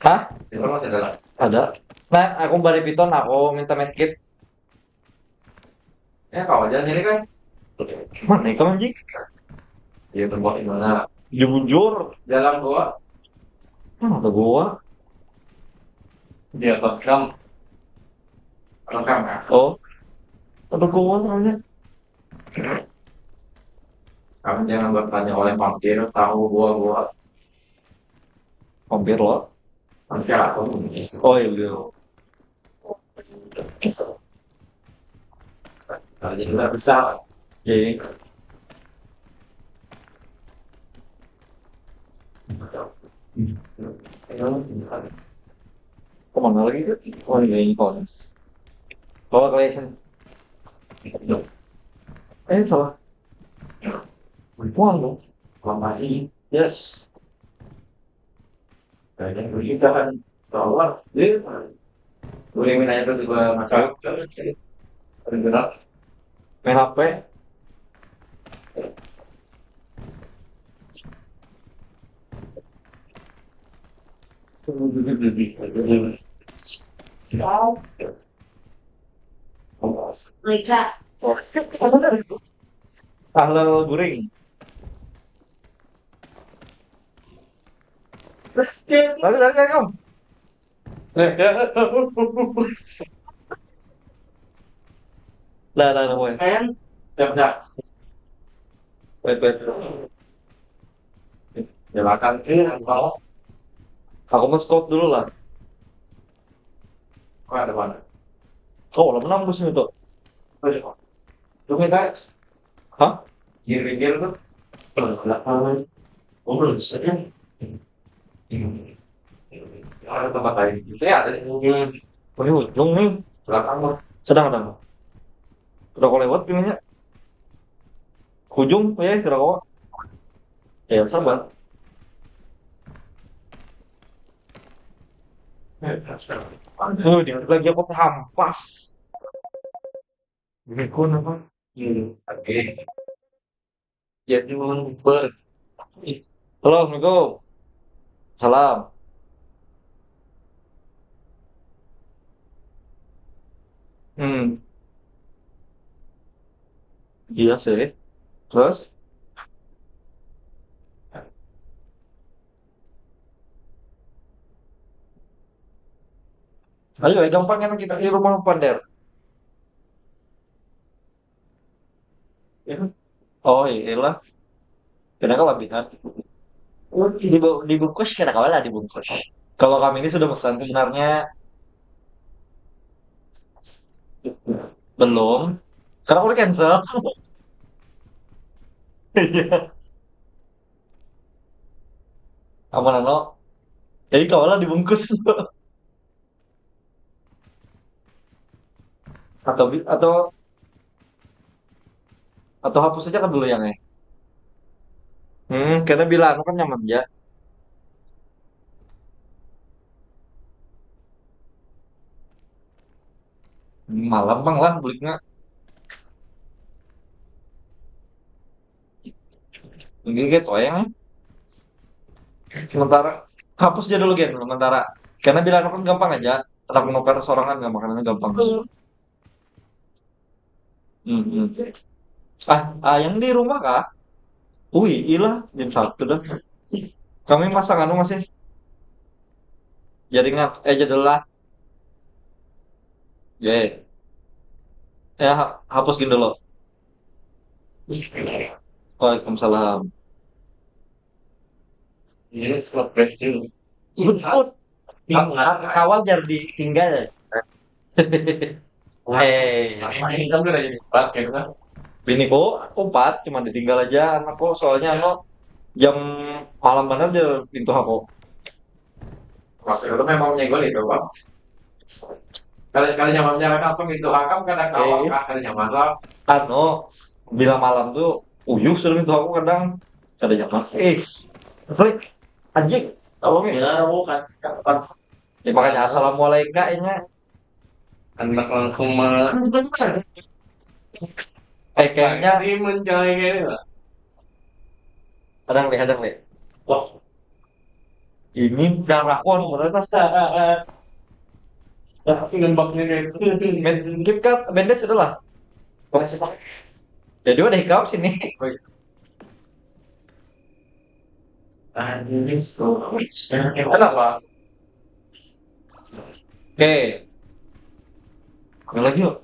Hah? Kita masih ada lah. Ada. Nah, aku bari piton, aku minta medkit. Ya, kau aja nyari, Kle. Mana ikam, anjing? Iya, tempat di mana? Di bujur. Dalam gua. Mana ada gua? Di atas kam. Atas kam, ya? Oh. Ada gua namanya. Kamu jangan bertanya oleh vampir, tahu gua, gua. Vampir lo? Vampir apa? Oh iya, iya. Kalau jadi nggak bisa. Iya. Kemana lagi tuh? Oh iya, ini kones. Bawa collection. Eh, salah. Buang dong. Masih. Yes. Banyak berita kan. Keluar. Dia. Boleh main aja tuh juga masalah. Benar. Main H P. Rika. Ahlal guring. Lari, lari, lari, Om. Lah, lah, lah, weh. Kan? Dah, dah. Wait, wait. Silakan, eh, mau. Aku mau scout dulu lah. Mana, mana? Oh, lah menang bos itu. Oh, iya. Tunggu, guys. Hah? Kiri-kiri tuh. Terus, belakang. Oh, belum selesai. Ada tempat lain. Itu ya, ada yang di Oh, ini ujung nih. Belakang mah. Sedang, sedang. Udah kau lewat pintunya. Ujung, ya, kira kau. Ya, sabar. Aduh, di lagi aku hampas. Ini kau apa? Hmm, oke. Jadi memang ber. Halo, Assalamualaikum. Salam. Hmm. Iya sih. Terus? Ayo, eh, gampang kan kita di rumah Pander. Ya. Oh, iyalah. Kena kalabihan. Dibu-, dibungkus, kena kawa lah dibungkus. Kalau kami ini sudah pesan sebenarnya belum. Karena udah cancel. Iya. Aman no. Jadi kawalah dibungkus. Atau bi- atau atau hapus aja kan dulu yang eh. Hmm, karena bila anu kan nyaman ya. Malam bang lah buliknya. Ini kayak toyang. Sementara hapus aja dulu gen sementara. Karena bila anu kan gampang aja. Anak menukar sorangan nggak makanannya gampang. Hmm, hmm. Ah, ah, yang di rumah kah? Ui, ilah jam satu dah. Kami masak anu masih jaringan eh jadilah. Ya, ya ha- hapus gini dulu. Waalaikumsalam. Ini setelah break dulu. Good food. Awal jar ditinggal. Hei, ini kan udah jadi empat kayak gitu. Biniku empat cuma ditinggal aja anakku soalnya anu jam malam banget dia pintu aku. Maksud itu memang nyenggol itu bang. Kalau kalau nyamannya langsung itu hakam kadang kawan Eh. Kah kalau nyaman lah. Anu bila malam tuh uyuh sudah pintu aku kadang kada nyaman. Eh, klik anjing. Tahu nggak? Ya, aku kan kapan. Ya, makanya assalamualaikum kayaknya. Anak langsung mah. Eh, kayaknya ini mencari kayaknya lah. Kadang deh, kadang deh. Wah, ini darah kon berarti. Langsung nembaknya kayak gitu. Band, keep cut, bandage adalah. Jadi udah hikap sini. Kenapa? Oke. Ada lagi yuk.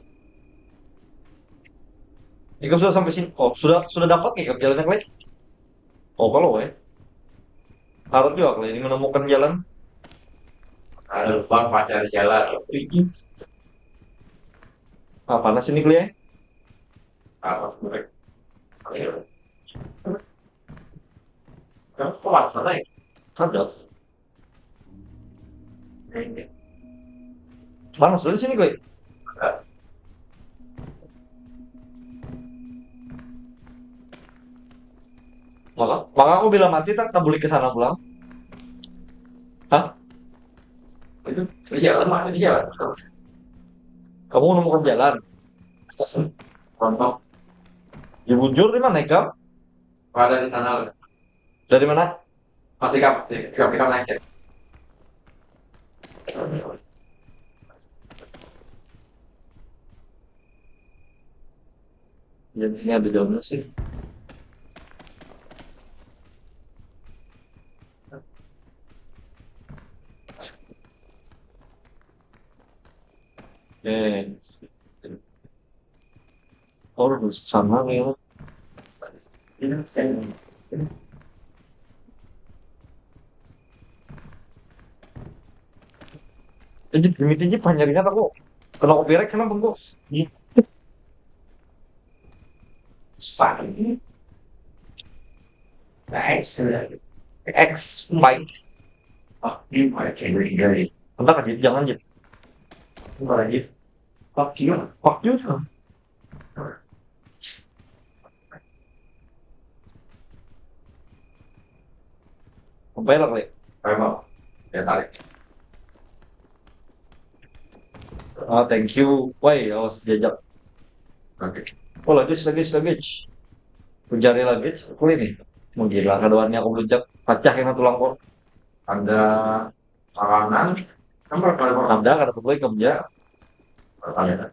Ikam sudah sampai sini. Oh, sudah sudah dapat nih jalannya kalian. Oh, kalau eh. Harus juga kalian ini menemukan jalan. Ada lupa pacar jalan. Ah, panas ini kalian. Apa sebenarnya? Kamu kok panas sana ya? Ada. Panas dulu sini gue. Maka, maka aku bila mati tak tak boleh ke sana pulang. Hah? Itu di jalan mah di jalan. Kamu menemukan jalan. Contoh. Di bujur di mana ikam? Ada di sana. Dari mana? Masih kap, masih kap, kap naik ya. Ya, ini ada daunnya sih. Eh, oh, sama nih. Ini gini tinggi panjangnya aku kena copyright kena bengkok. Sepatu. Nice. X bike. Ah, ini pakai dari. Entah kan, jangan gitu. Entah lagi. Fuck you. Fuck you. Sampai lah kali. Sampai mau. Ya tarik. Ah, thank you. Woi, awas jajak. Oke. Oh, luggage, luggage, luggage. Mencari luggage, aku ini. Menggila, kaduannya aku belujak. Pacah kena tulangku. Ada Kawanan, kan berapa orang? Ada, kada perlu ikam ja. Berapa ya?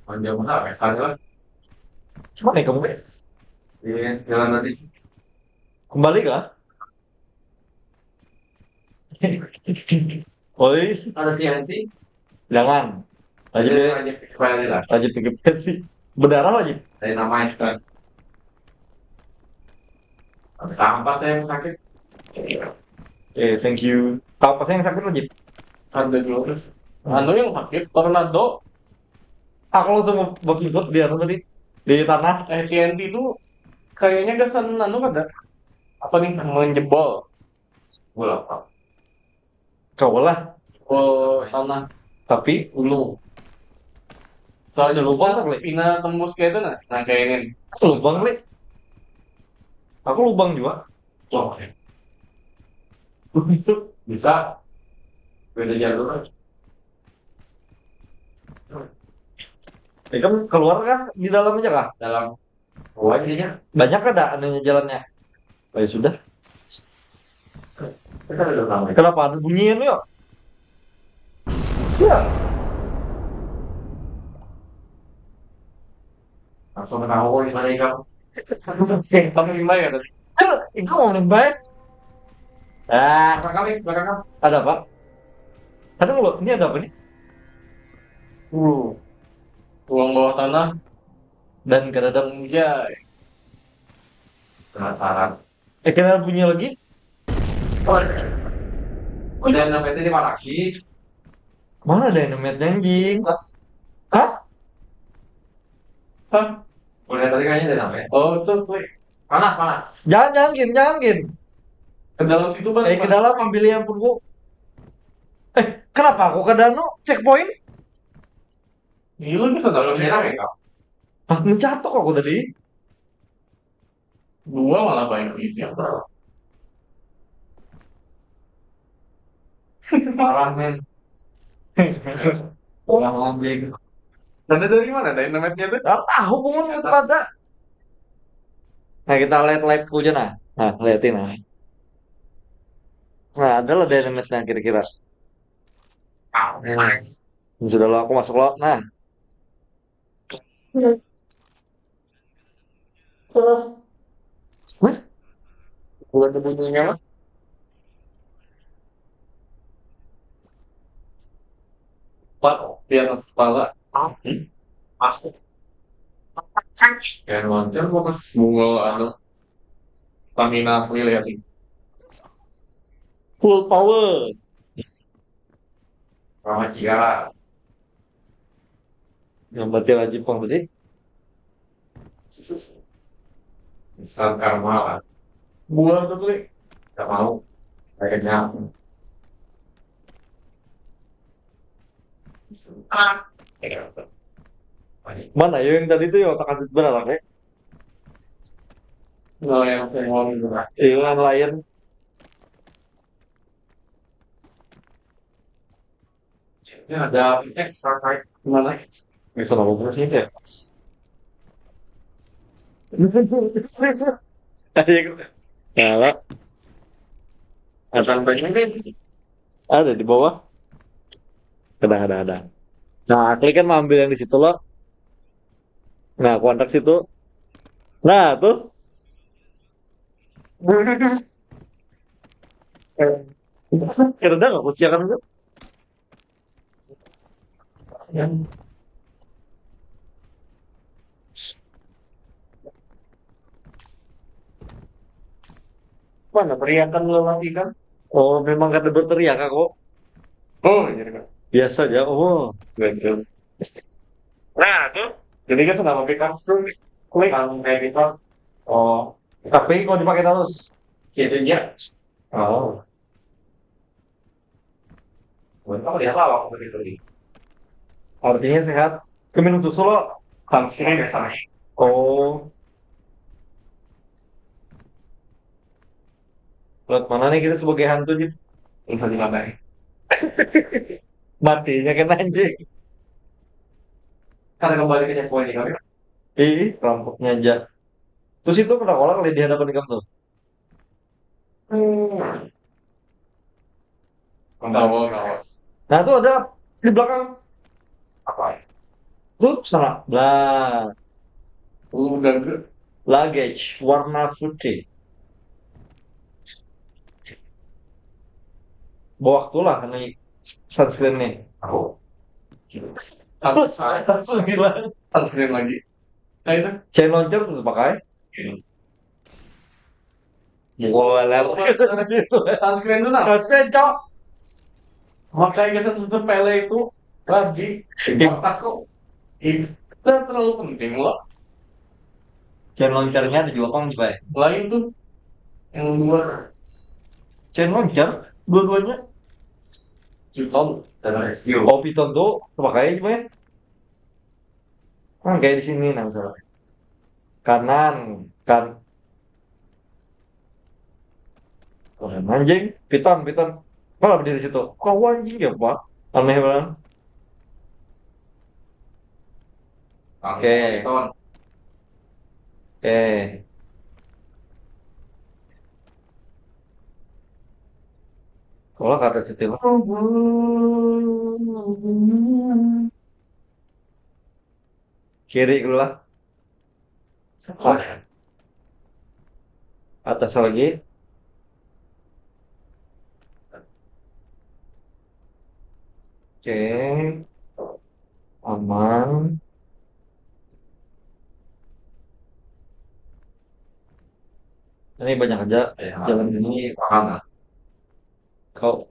Panjang mana? Kayak saya lah. Cuma nih kamu guys. Iya, jalan tadi. Kembali kah? Oi, ada T N T? Jangan. Aja deh. Aja pikir lah. Aja pikir sih. Berdarah aja. Dari nama itu kan. Sampah saya yang sakit. Eh, thank you. Apa saya yang sakit lagi? Ada dulu. Anu yang sakit, tornado. Aku langsung berpikir di anu tadi, di tanah. Eh, T N T itu kayaknya gasan anu kada? Apa nih, menjebol? Bola apa? Kau lah. Oh, tanah. Tapi ulu. Soalnya ada lubang, lubang, Kli. Pina tembus kayak itu, nah. Nah, kayak ini. Lubang, Kli. Aku lubang juga. Oh, oke. Bisa. Beda jalur. Ikam keluar kah? Di dalam aja kah? Dalam. Oh, aja. Banyak ada anunya jalannya? Oh, ya sudah. Kita ada dalam. Kenapa ada bunyian, yuk? Siap. Langsung ketahuan gimana ikam. Kamu gimana ya tadi? Cel, itu mau nembak. Ah, belakang kami, belakang kami. Ada apa? Ada nggak? Ini ada apa nih? Uh, ruang bawah tanah. Dan kada ada. Anjay. Penasaran. Eh, kena bunyi lagi. Oh. Udah namanya tadi lagi. Mana ada yang namanya anjing? Hah? Hah? Udah tadi kayaknya ada namanya. Oh, itu klik. Panas, panas. Jangan, jangan, Gin, jangan, Gin. Ke dalam situ, Bang. Eh, ke dalam, ambil yang perlu. Eh, kenapa aku kada anu checkpoint? Iya, lu bisa tahu menyerang ya, Kak? Ah, mencatok aku tadi. Dua malah paling easy. Parah, men. Orang ambil. Ada dari mana dynamite-nya tuh? Tahu, tahu, pungut itu pada. Nah, kita lihat live aja, nah. Nah, liatin, nah. Nah, adalah dynamite-nya kira-kira. Nah, sudah lo, aku masuk lo. Nah. Hah? Bukan ada bunyinya, mah. Pak, di atas kepala. Hmm? Masuk. Ya, wajar kok, Mas. Bunga, anu, stamina aku ya sih. Full power. Sama Cigara. Yang mati lagi pang tadi. Misal karma lah. Buah tuh, Klik. Gak mau. Gak kenyang. Ah. Mana ya yang tadi tuh ya, otak atit benar, Klik? Nah, yang pengen gitu, Kak. Iya, yang lain. Ini ada X sampai mana? Ini sama aku sih ya. Ayo. Nah, Pak. Ada sampai sini. Ada di bawah. Ada, ada, ada. Nah, Klik kan mau ambil yang di situ, lo. Nah, aku angkat situ. Nah, tuh. Kira dah nggak kuciakan itu. Mana teriakan lelaki kan? Oh, memang kada berteriak aku. Oh, iya, Kak. Biasa aja. Oh, ganjil. Nah, tuh. Jadi kan selama pick up tuh klik langsung kayak gitu. Oh. Tapi kalau dipakai terus? Gitu aja. Oh. Buat apa dia lawak begitu nih? Artinya sehat. Ke minum susu lo. Sunscreen ya, sama. Oh. Lewat mana nih kita sebagai hantu, Jit? Bisa ditambahin. Matinya kena anjing. Karena kembali ke checkpoint ini, kami. Ih, rampoknya aja. Terus itu pernah kolak kali di hadapan kamu tuh? Hmm. Tahu, tahu. Nah, itu ada di belakang. Apa? Tuh, sana. Lah. Udah, udah. Luggage warna putih. Waktu lah naik sunscreen nih. Aku. Aku Sembilan. Sunscreen lagi. Nah itu. Chain launcher tuh pakai. Bola situ. Sunscreen tuh nah. Sunscreen, cok. Makanya gasan sepele itu lagi. Batas kok. Itu terlalu penting loh. Chain launchernya ada juga, pang, coba ya. Lain tuh. Yang luar. Chain launcher dua-duanya. Piton dan rescue. Oh, piton tuh pakai, coba ya. Nah, kayak di sini, nah, misalnya. Kanan, kan. Kanan, anjing, piton, piton. Malah berdiri situ. Kau anjing ya, Pak? Aneh banget. Oke. Piton. Oke. Kalau kata situ, kiri dulu lah. Atas lagi. Oke. Aman. Ini banyak aja Ya, jalan ini. Paham lah. Kau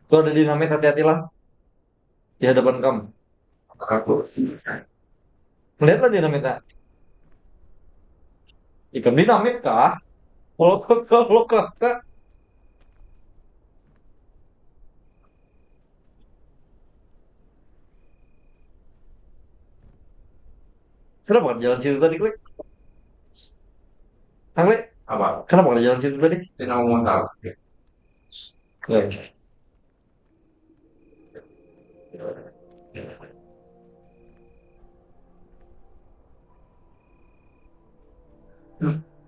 itu ada dinamit, hati-hatilah di hadapan kamu. Aku. Melihatlah dinamitnya. Ikam dinamit kah? Kalau kalau kakak. Kenapa kan jalan situ tadi, Klik? Kang, Klik? Apa? Kenapa kan jalan situ tadi? Dia mau mutar. Oke.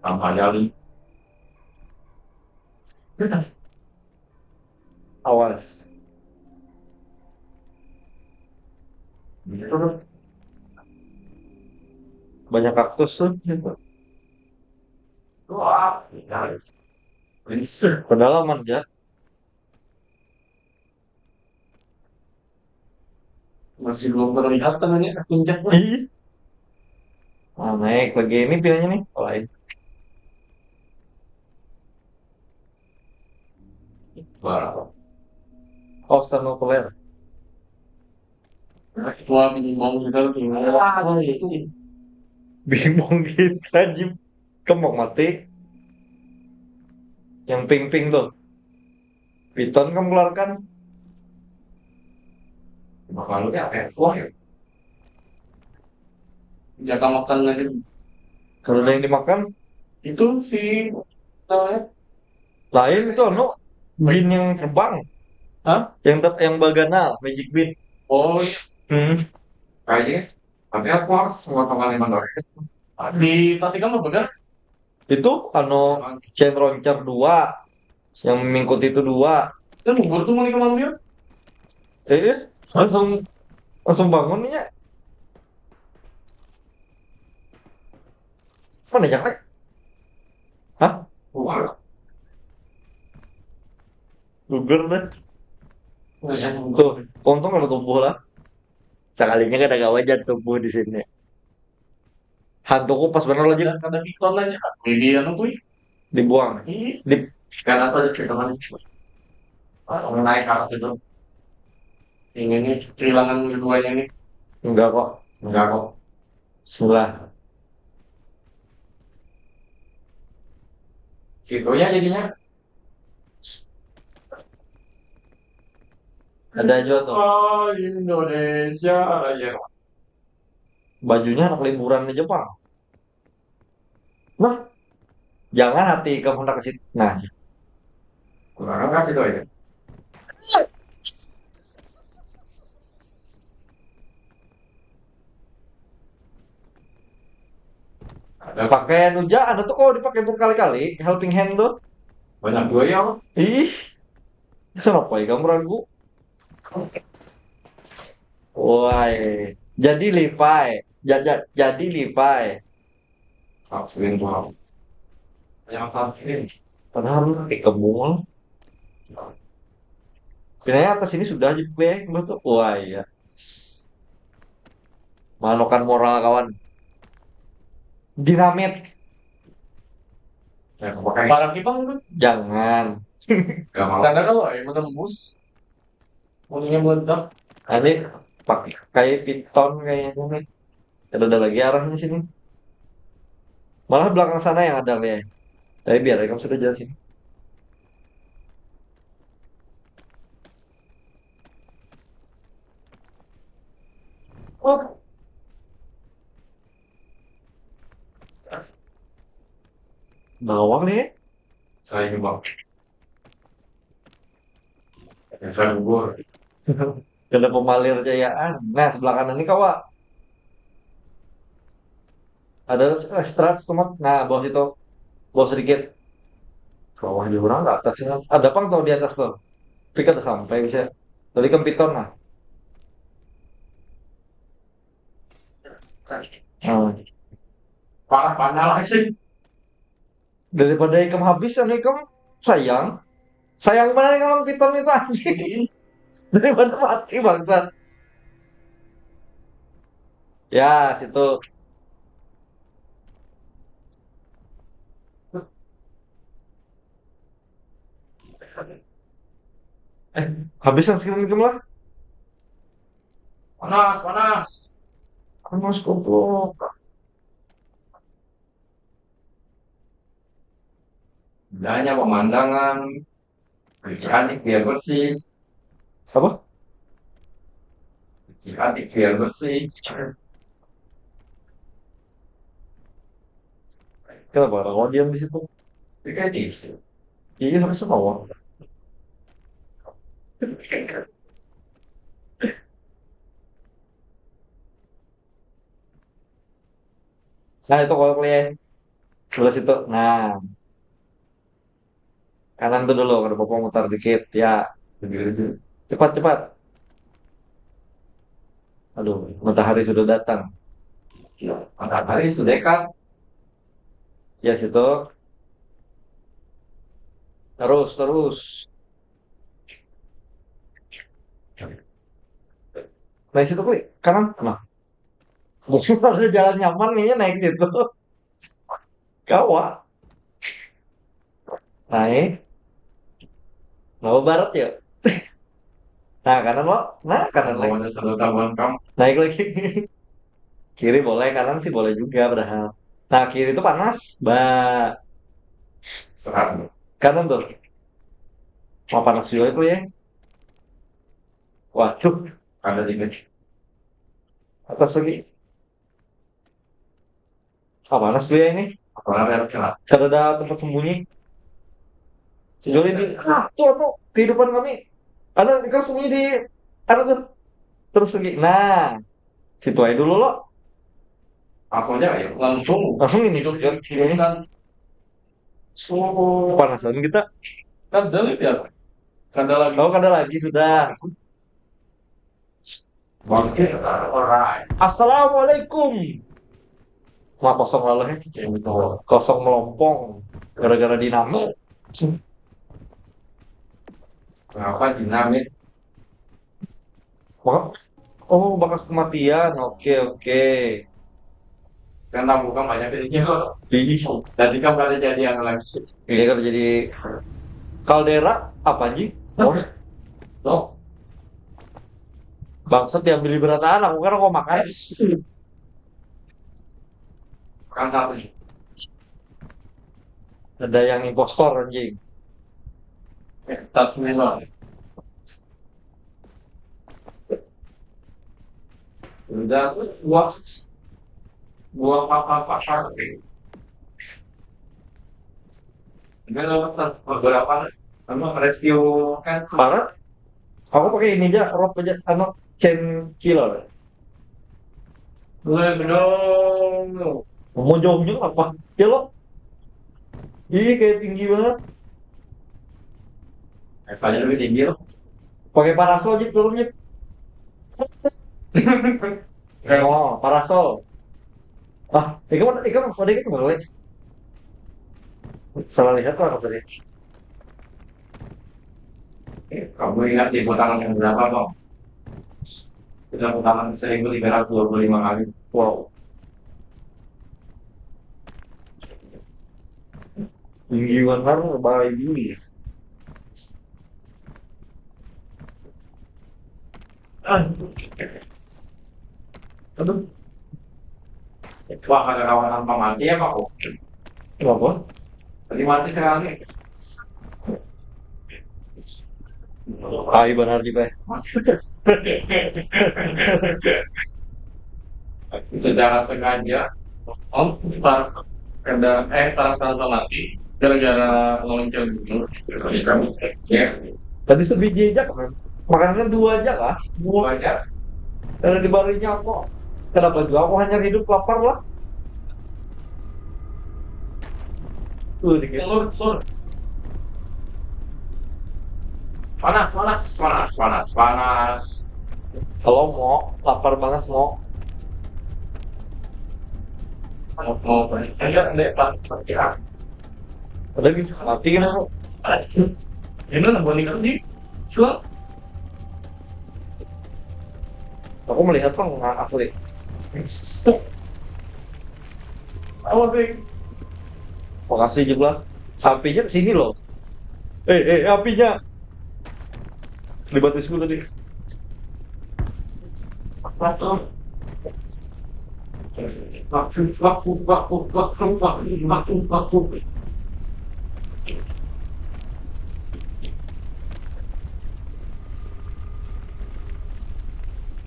Sama aja lu. Awas. Banyak kaktus tuh. Wah, Padahal aman aja. Masih belum terlihat tanahnya ke puncak. Ih. Nah, naik lagi ini pinanya nih. Oh, lain. Wah, Oh, thermal flare. Wah, bingung kita tuh. Bingung kita, Jim. Kembang mati. Yang pink-pink tuh. Piton kamu keluarkan. Makhluknya apa ya? Wah, ya. Jatah makan aja. Kalau ada yang dimakan, Itu si namanya. Lain itu, anu, bean yang terbang. Hah? Yang ter yang bagana, magic bean. Oh, Hmm. Kayaknya. Tapi aku harus sama-sama lima doang. Di Tasik kan bener? Itu, anu, chain launcher dua, yang mengikuti itu dua. Itu gugur tuh mau dikemambil. Eh, langsung langsung bangun nih ya. Mana yang, Lek? Hah? Wah, Gugur deh. banyak. Tuh, untung ada tubuh lah. Sekalinya kada kawa jat tubuh di sini. Hantuku pas bener lagi Ada ada piton aja. Ini anu kuy. Dibuang. Ini Di karena tadi kita kan pas mau naik ke atas itu. Ini nih kehilangan keduanya nih. Enggak kok. Enggak kok. Sebelah. Situnya jadinya. Ada juga tuh. Oh, Indonesia Raya. Bajunya anak liburan di Jepang. Nah, jangan hati kamu hendak ke situ. Nah, kurang kasih tuh ya. Ada pakaian hujan, ada tuh kalau dipakai berkali-kali, helping hand tuh. Banyak juga ya. Ih, kenapa ya kamu ragu? Woi, jadi Levi, jadi, jadi Levi. Sunscreen tuh. Yang sunscreen. Padahal di kebun. Pinanya atas ini sudah aja, Beh. Betul. Wah, iya. Manukan moral, kawan. Dinamit. Ya, pakai. Barang kita, Jangan. Gak mau. Karena kalau yang menembus, punya meledak. Ini pakai piton kayaknya nih. Ada, ada lagi arahnya sini. Malah belakang sana yang ada, Beh. Tapi biar kamu sudah jalan sini. Up. Bawang nih. Saya ini, Bang. Dasar bubur. Kena pemalir jayaan. Nah, sebelah kanan ini, kawa. Ada strat tuh, Mak. Nah, bawah situ. Bawah sedikit. Bawah jurang ke atasnya. Ada pang tuh di atas tuh. Tapi kada sampai bisa. Tadi kempiton, nah. Nah, Parah panah lagi. Daripada ikam habis, anu, ikam sayang. Sayang mana ikam nang piton itu, anjing. Daripada mati, bangsat. Ya, situ. Eh, habis nang screen ikam lah. Panas, panas. Panas, goblok. Indahnya pemandangan. Adik-adik biar bersih. Apa? Adik-adik biar bersih. Kenapa orang kau diam di situ? Itu kan isi. Iya, harusnya bawah. Nah, itu kalau kalian sebelah situ. Nah, kanan tuh dulu, ada bapak mutar dikit, ya. Cepat, cepat. Aduh, matahari sudah datang. Matahari sudah dekat. Ya, situ. Terus, terus. Naik situ, klik kanan. Nah, musuh ada jalan nyaman nih, naik situ. Kawa. Naik. Mau barat ya? Nah, kanan lo. Nah, kanan lagi. Lawannya satu tabuan kamu. Naik lagi. Kiri boleh, kanan sih boleh juga padahal. Nah, kiri itu panas, Mbak. Serang. Kanan tuh. Wah, panas juga itu ya. Waduh, Ada tiga. Atas lagi. Ah, panas tuh ya ini. Apa ada kena? Kada ada tempat sembunyi. Kecuali di, ah, tuh, anu, kehidupan kami. Ada, ikam sembunyi di, ada tuh. Terus lagi. Nah, situ aja dulu lo. Langsung aja ya, langsung. Langsung ini tuh, ya. Ini. Kan suhu Panasan kita. Kan dalit ya. Kada lagi. Oh, kada lagi sudah. Bangkit, alright. Assalamualaikum. Wah, kosong lalu, heh. Kosong melompong gara-gara dinamit. Kenapa dinamit? Wah, oh, bakas kematian. Oke, oke. Karena bukan banyak ini loh. Jadi, Jadi kan pada jadi yang lagi. Ini kan jadi kaldera apa, anjing? Oh, Loh, bangsat, diambil berataan, aku kan mau makan. Kan satu. Ada yang impostor, anjing. Tas misal. Udah tuh buah buah apa apa. Enggak, beberapa sama rescue kan. Parah. Aku pakai ini aja, rope aja, anu, chain killer. Mulai benar. Mau jauhnya apa? Ya lo. Ih, kayak tinggi banget. Misalnya lu singgil. Pakai parasol aja turunnya. Oh, parasol. Ah, ikam, ikam, ada ikam balik. Salah lihat lah maksudnya. Kamu ingat di putaran yang berapa, Bang? Kita putaran seribu tiga ratus dua puluh lima kali. Wow. Tinggi banar, baik ini. Aduh. Wah, ada kawan apa mati ya, Pak? Kenapa? Tadi mati sekali. Ayo, benar juga. Secara sengaja, Om, par-, kada, eh, para, para mati gara-gara loncat dulu. Ya. Tadi sebiji aja kan? Makanannya dua aja kah? Dua aja. Karena dibarinya aku, kenapa juga aku hanya hidup lapar lah. Tuh, dikit. Telur, telur. Panas, panas, panas, panas, panas. Kalau mau, lapar banget mau. Mau, mau, aja, ndek, Pak. Udah gitu, mati kan aku. Ini nang paling sih. Suap. Aku melihat, Bang, nggak asli. Apa, Bang? Makasih juga. Sapinya ke sini loh. Eh, eh, apinya. Di batisku tadi.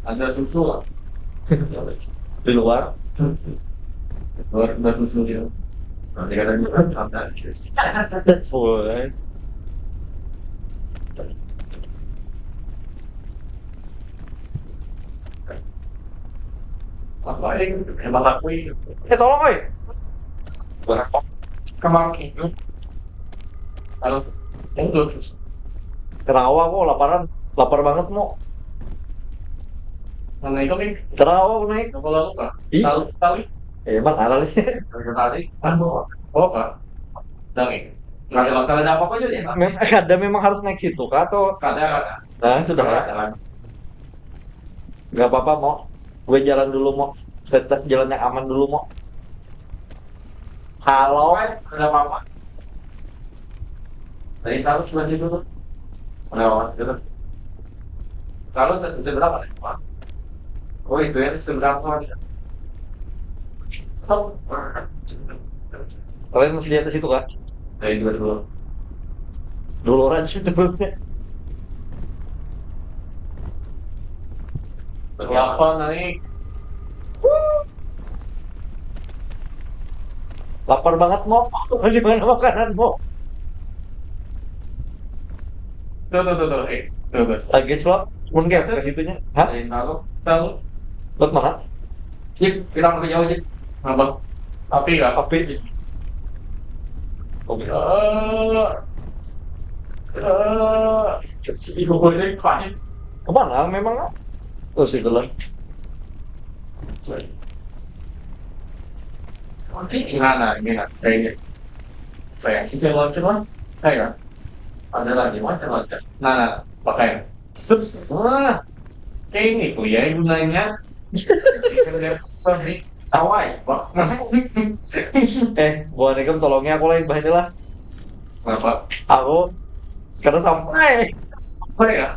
Ada susu nggak? Di luar? Luar ada susu ya. Nanti kadang juga ada. Boleh. Apa ini? Emang aku ini. Eh, tolong, oi. Berapa? Kemarin itu. Halo. Yang dua terus. Kenapa aku laparan? Lapar banget mau. Mana itu, King? Kenapa aku naik? Apa lalu, Kak? Ih. Tahu, tahu. Eh, emang ada nih. Dari tadi. Kan bawa. Oh, Kak. Udah, King. Nggak ada, nggak ada apa-apa aja ya, Kak? Mem-, eh, ada memang harus naik situ, Kak, atau? Ada, ada. Nah, sudah, Kak. Jalan. Nggak apa-apa, Mo. Gue jalan dulu, Mo. Tetap jalan yang aman dulu, Mo. Halo. Nggak apa-apa. Tadi taruh sebelah situ tuh. Udah aman gitu. Taruh se-, seberapa nih, Pak? Oh, itu yang seberapa aja. Kalian masih di atas itu, Kak? Dari dua dulu. Dulu orang sih turunnya. Berapa naik? Lapar banget, Mo. Di mana makananmu? Tuh, tuh, tuh, tuh. Eh, tuh, tuh. Lagi slot. Mun kayak ke situnya. Hah? Dari taruh. Taruh. Buat mana? Cip, kita pergi jauh, Cip. Kenapa? Api kah? Api. Oke. Eh, eh, ibu gue ini panik. Kemana memang, ah? Oh, situ lah. Nah, nah, ini nah, kayak ini. Sayang, itu yang loncat, Bang. Kayak ada lagi, Bang, yang loncat. Nah, nah, pakai. Sup, wah, kayak ini tuh ya gunanya. Awai, Bang. Eh, buat ikam tolongnya aku lah, Bah, ini lah. Kenapa? Aku karena sampai. Apa ya?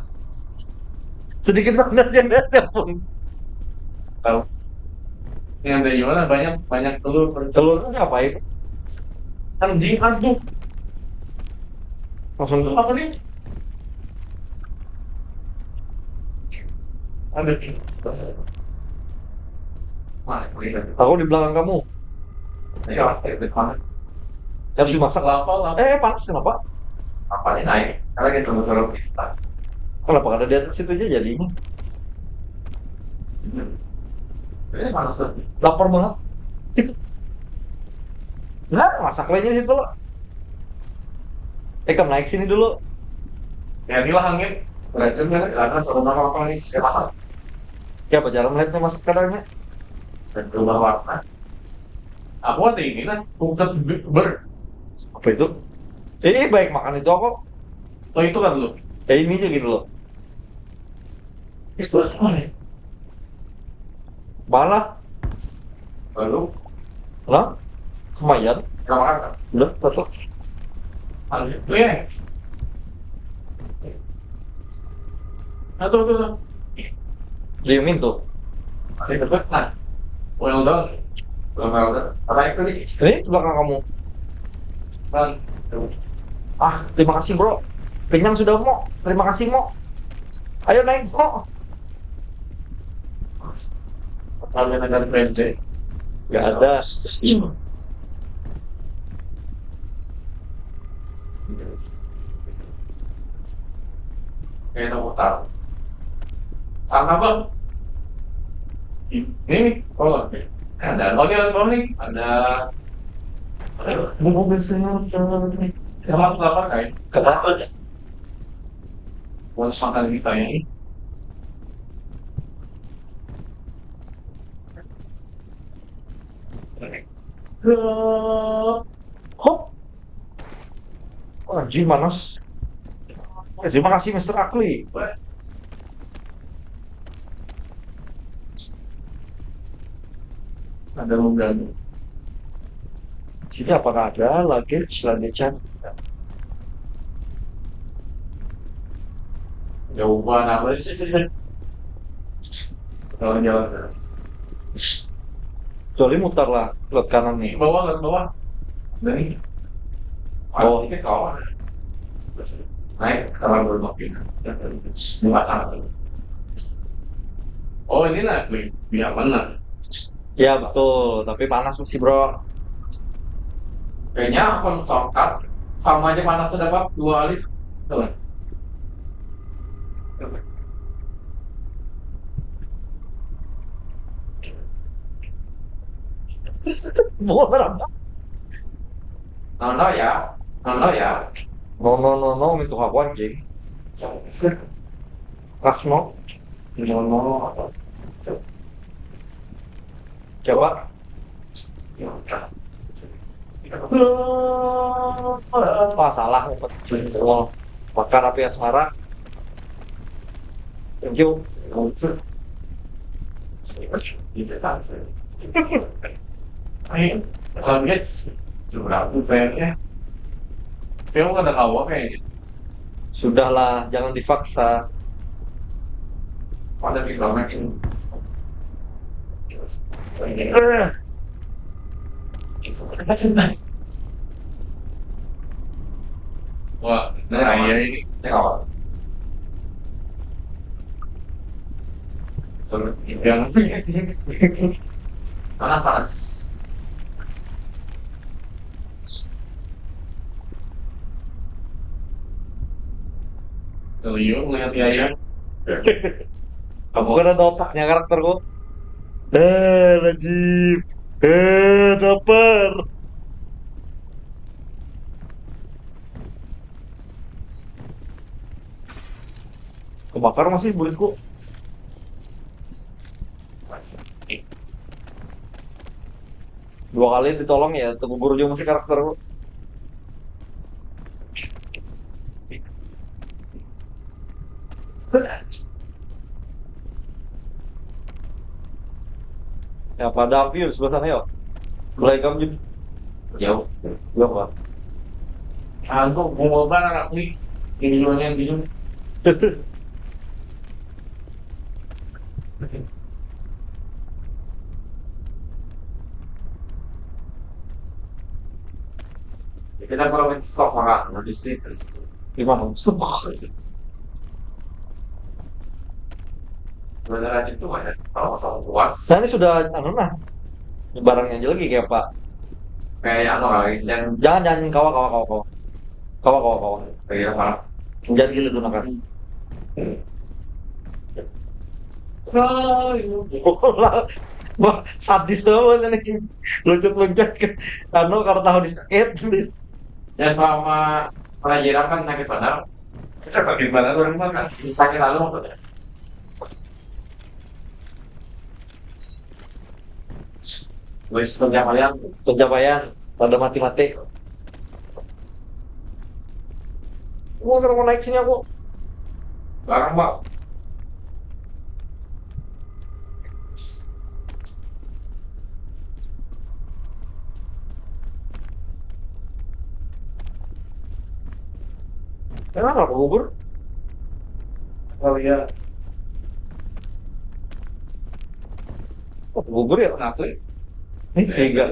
Sedikit banget yang datang pun. Tahu. Yang ada gimana? Banyak, banyak telur. Telurnya apa itu? Anjing, aduh. Langsung apa nih? Aduh. Wah, aku di belakang kamu. Ayo, ayo, ayo. Harus dimasak. Kelapa lah. Eh, eh, panas kenapa? Apa nih naik? Karena kita mau suruh kita. Kenapa kada di atas situ aja jadi ini? Ini panas tuh. Lapar banget. Nah, masak aja situ lah. Eh, kamu naik sini dulu. Ya, inilah angin. Beracun kan? Karena terutama apa nih? Siapa? Siapa cara melihatnya masak kadangnya? Dan berubah warna. Aku ada ini lah, ukat ber. Apa itu? Eh, baik makan itu aku. Oh, itu kan lu. Eh, ini aja gitu loh. Mana? Lalu? Lah? Lumayan. Udah, masuk. Ada. Iya. Nah, tuh, tuh, tuh. Diemin tuh. Ada dekat, nah. Well done. Well done. Apa itu nih? Ini belakang kamu. Bang. Ah, terima kasih, Bro. Kenyang sudah, Mo. Terima kasih, Mo. Ayo naik, Mo. Kalian ada friend, eh? Nggak ada. Kayak ada utang. Utang apa? Ini, oh, ada. Oh, ini ada, oh, nih. Ada. Ada. Mau biasanya, ada. Sama apa, kayak? Kenapa? Buat makan kita ini. Hop. Oh, anjing, panas. Eh, terima kasih, Mister Akli. Ada mengganggu. Sini apakah ada lagi selanjutnya? Jauh banget apa sih? Kalau jalan. Kecuali mutar lah, lewat kanan nih. Bawah, lewat bawah. Dari. Oh. Ini kawan. Naik, kalau belum makin. Di pasar. Oh, inilah biar mana? Ya, betul, tapi panas masih, Bro. Kayaknya akun shortcut sama aja panasnya dapat dua kali. Tuh. Mau berapa? Nono ya, nono ya. No, no, no, no, itu aku anjing. Kasmo. Nono apa? Coba. Wah, salah ngumpet. Oh, makan api asmara. Thank you. Ini, soalnya seberapa fairnya? Fair ada kawa kayaknya. Sudahlah, jangan dipaksa. Ada di belakang ini. Eh. Wah, nah, iya ini. Ini kawan. Suruh yang panas, panas. Tuyul melihat ayam. Kamu kan ada otaknya karakterku. Eh, Najib. Eh, daper. Kebakar masih buritku. Dua kali ditolong ya, tergugur juga masih karakter. Ya, pada api di sebelah sana ya. Mulai kamu jauh. Jauh, Pak. Aku mau apa anak nih? Ini duluan yang bingung. Kita kalau main stok orang, nanti sih. Gimana? Beneran itu ada kalau masalah puas. Nah, ini sudah anu nah. Ini barangnya aja lagi kayak apa? Kayak anu kali, dan jangan, jangan, kawa, kawa, kawa, kawa. Kawa, kawa, kawa. Kayak apa? Jangan gitu gunakan. Oh, iya. Wah, sadis banget ini. Loncat-loncat ke anu, kalau tahu disakit. Ya, selama pelajaran kan sakit benar. Coba gimana tuh, Mas? Sakit anu maksudnya. Wis, pencapaian. Pencapaian. Pada mati-mati. Gua mau naik sini aku. Barang, Pak. Kenapa gugur? Oh iya. Oh, gugur ya? Kenapa ya? Ini tiga.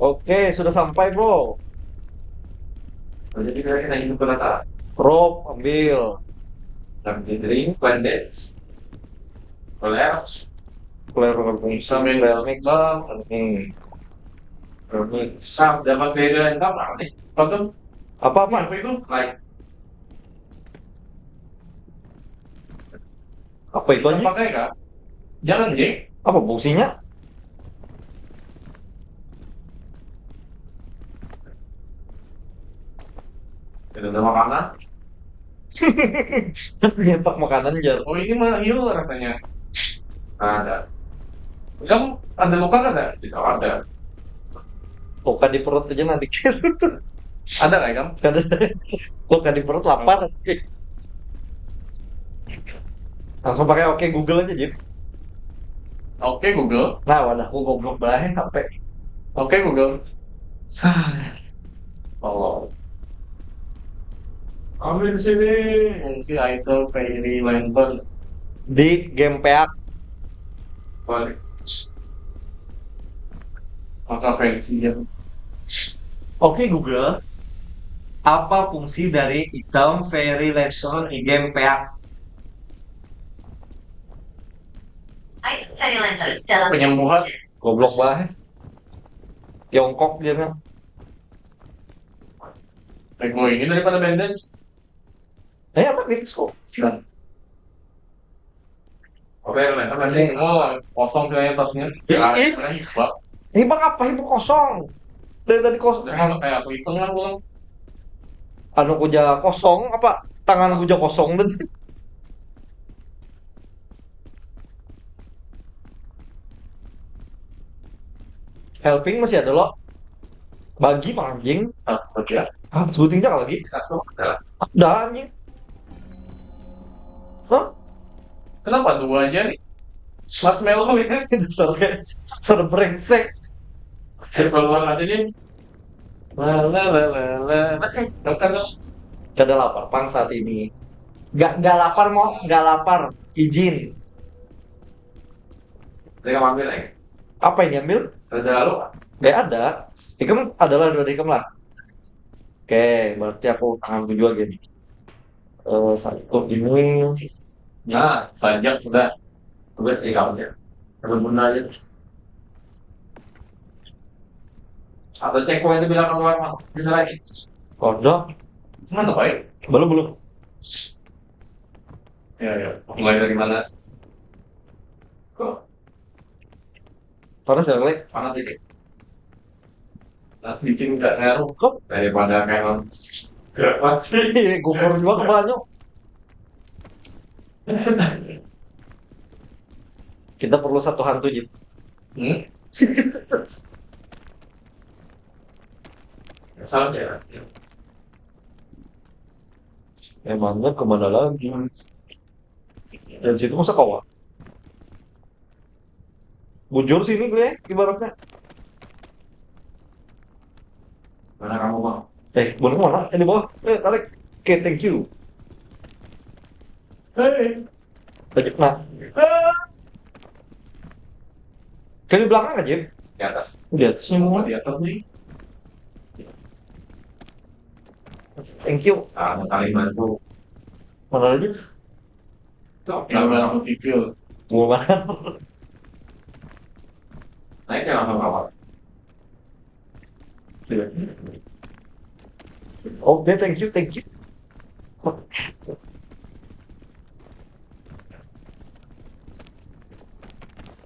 Oke, sudah sampai, bro. Jadi kita, kita hidup berata. Rope, ambil. Tapi drink, bandage. Flare. Flare, bisa, flare mix. Bang. Hmm. Flare mix. Nah, dapat beda lengkap apa nih? Apa tuh? Apa, apa? Apa itu? Light. Apa itu aja? Pakai kah? Jangan, Jing. Apa fungsinya? Tidak ada makanan. Nyepak makanan, jar. Oh, ini mah heal rasanya. Nah, ada. Kamu ada luka nggak? Tidak ada. Luka di perut aja nanti. Ada nggak, Ikam? Ada. Luka di perut, lapar. Langsung pakai Oke Google aja, Jip. Oke Google. Nah, wadahku goblok banget H P. Oke Google. Sah. Tolong. Ambil sini. Fungsi item fairy lantern. Di game peak. Balik. Maka fungsinya. Oke Google, apa fungsi dari item fairy lantern di game peak? Item fairy lantern dalam. Penyembuhan. Goblok banget. Tiongkok dia kan. Teko ini daripada bandage. Eh, apa gitu kok? Nah. Oke, ternyata bandage. Oh, kosong kayaknya tasnya. Ih, ih. Sebenarnya hibak. Hibak apa? Hibak kosong. Dari tadi kosong. Udah, kayak aku iseng lah pulang. Anu kuja kosong apa? Tangan kuja kosong dan helping masih ada lo. Bagi mah anjing. Ah, oke. Ah, sebuting aja lagi. Kasih ada. Dah anjing. Hah? Kenapa dua aja nih? Marshmallow ini. Dasar kayak dasar brengsek. Keluar aja nih. La la la la la. Makan dong. Kada lapar pang saat ini. Gak, gak lapar mau, gak lapar. Izin. Tadi kamu ambil lagi. Apa yang diambil? Raja lalu. Gak ada. Ikam adalah dua ikam lah. Oke, berarti aku tangan tujuh aja nih. Eh, satu ini. Nah, banyak sudah. Tugas di kamu ya. Benar aja. Atau cek poin itu bilang keluar mah. Bisa lagi. Kodok. Mana baik? Belum, belum. Ya, ya. Mulai dari mana? Kok? Panas ya, Lek? Panas dikit. Nah, bikin nggak ngaruh kok daripada kayak nggak mati. Iya, gugur juga kepalanya. Kita perlu satu hantu, Jip. Hmm? Salah ya. Emangnya kemana lagi? Dan situ masa kawa? Bujur sini gue, ibaratnya. Mana kamu, Bang? Eh, bunuh mana? Eh, di bawah. Eh, tarik. Oke, thank you. Hei. Tarik, nah. Ah. Ke di belakang aja. Di atas. Di atas semua. Di atas nih. Thank you. Ah, mau saling bantu. Mana lagi? Gambar aku sipil. Gua mana? Naik ya langsung kawat. Oke, thank you, thank you.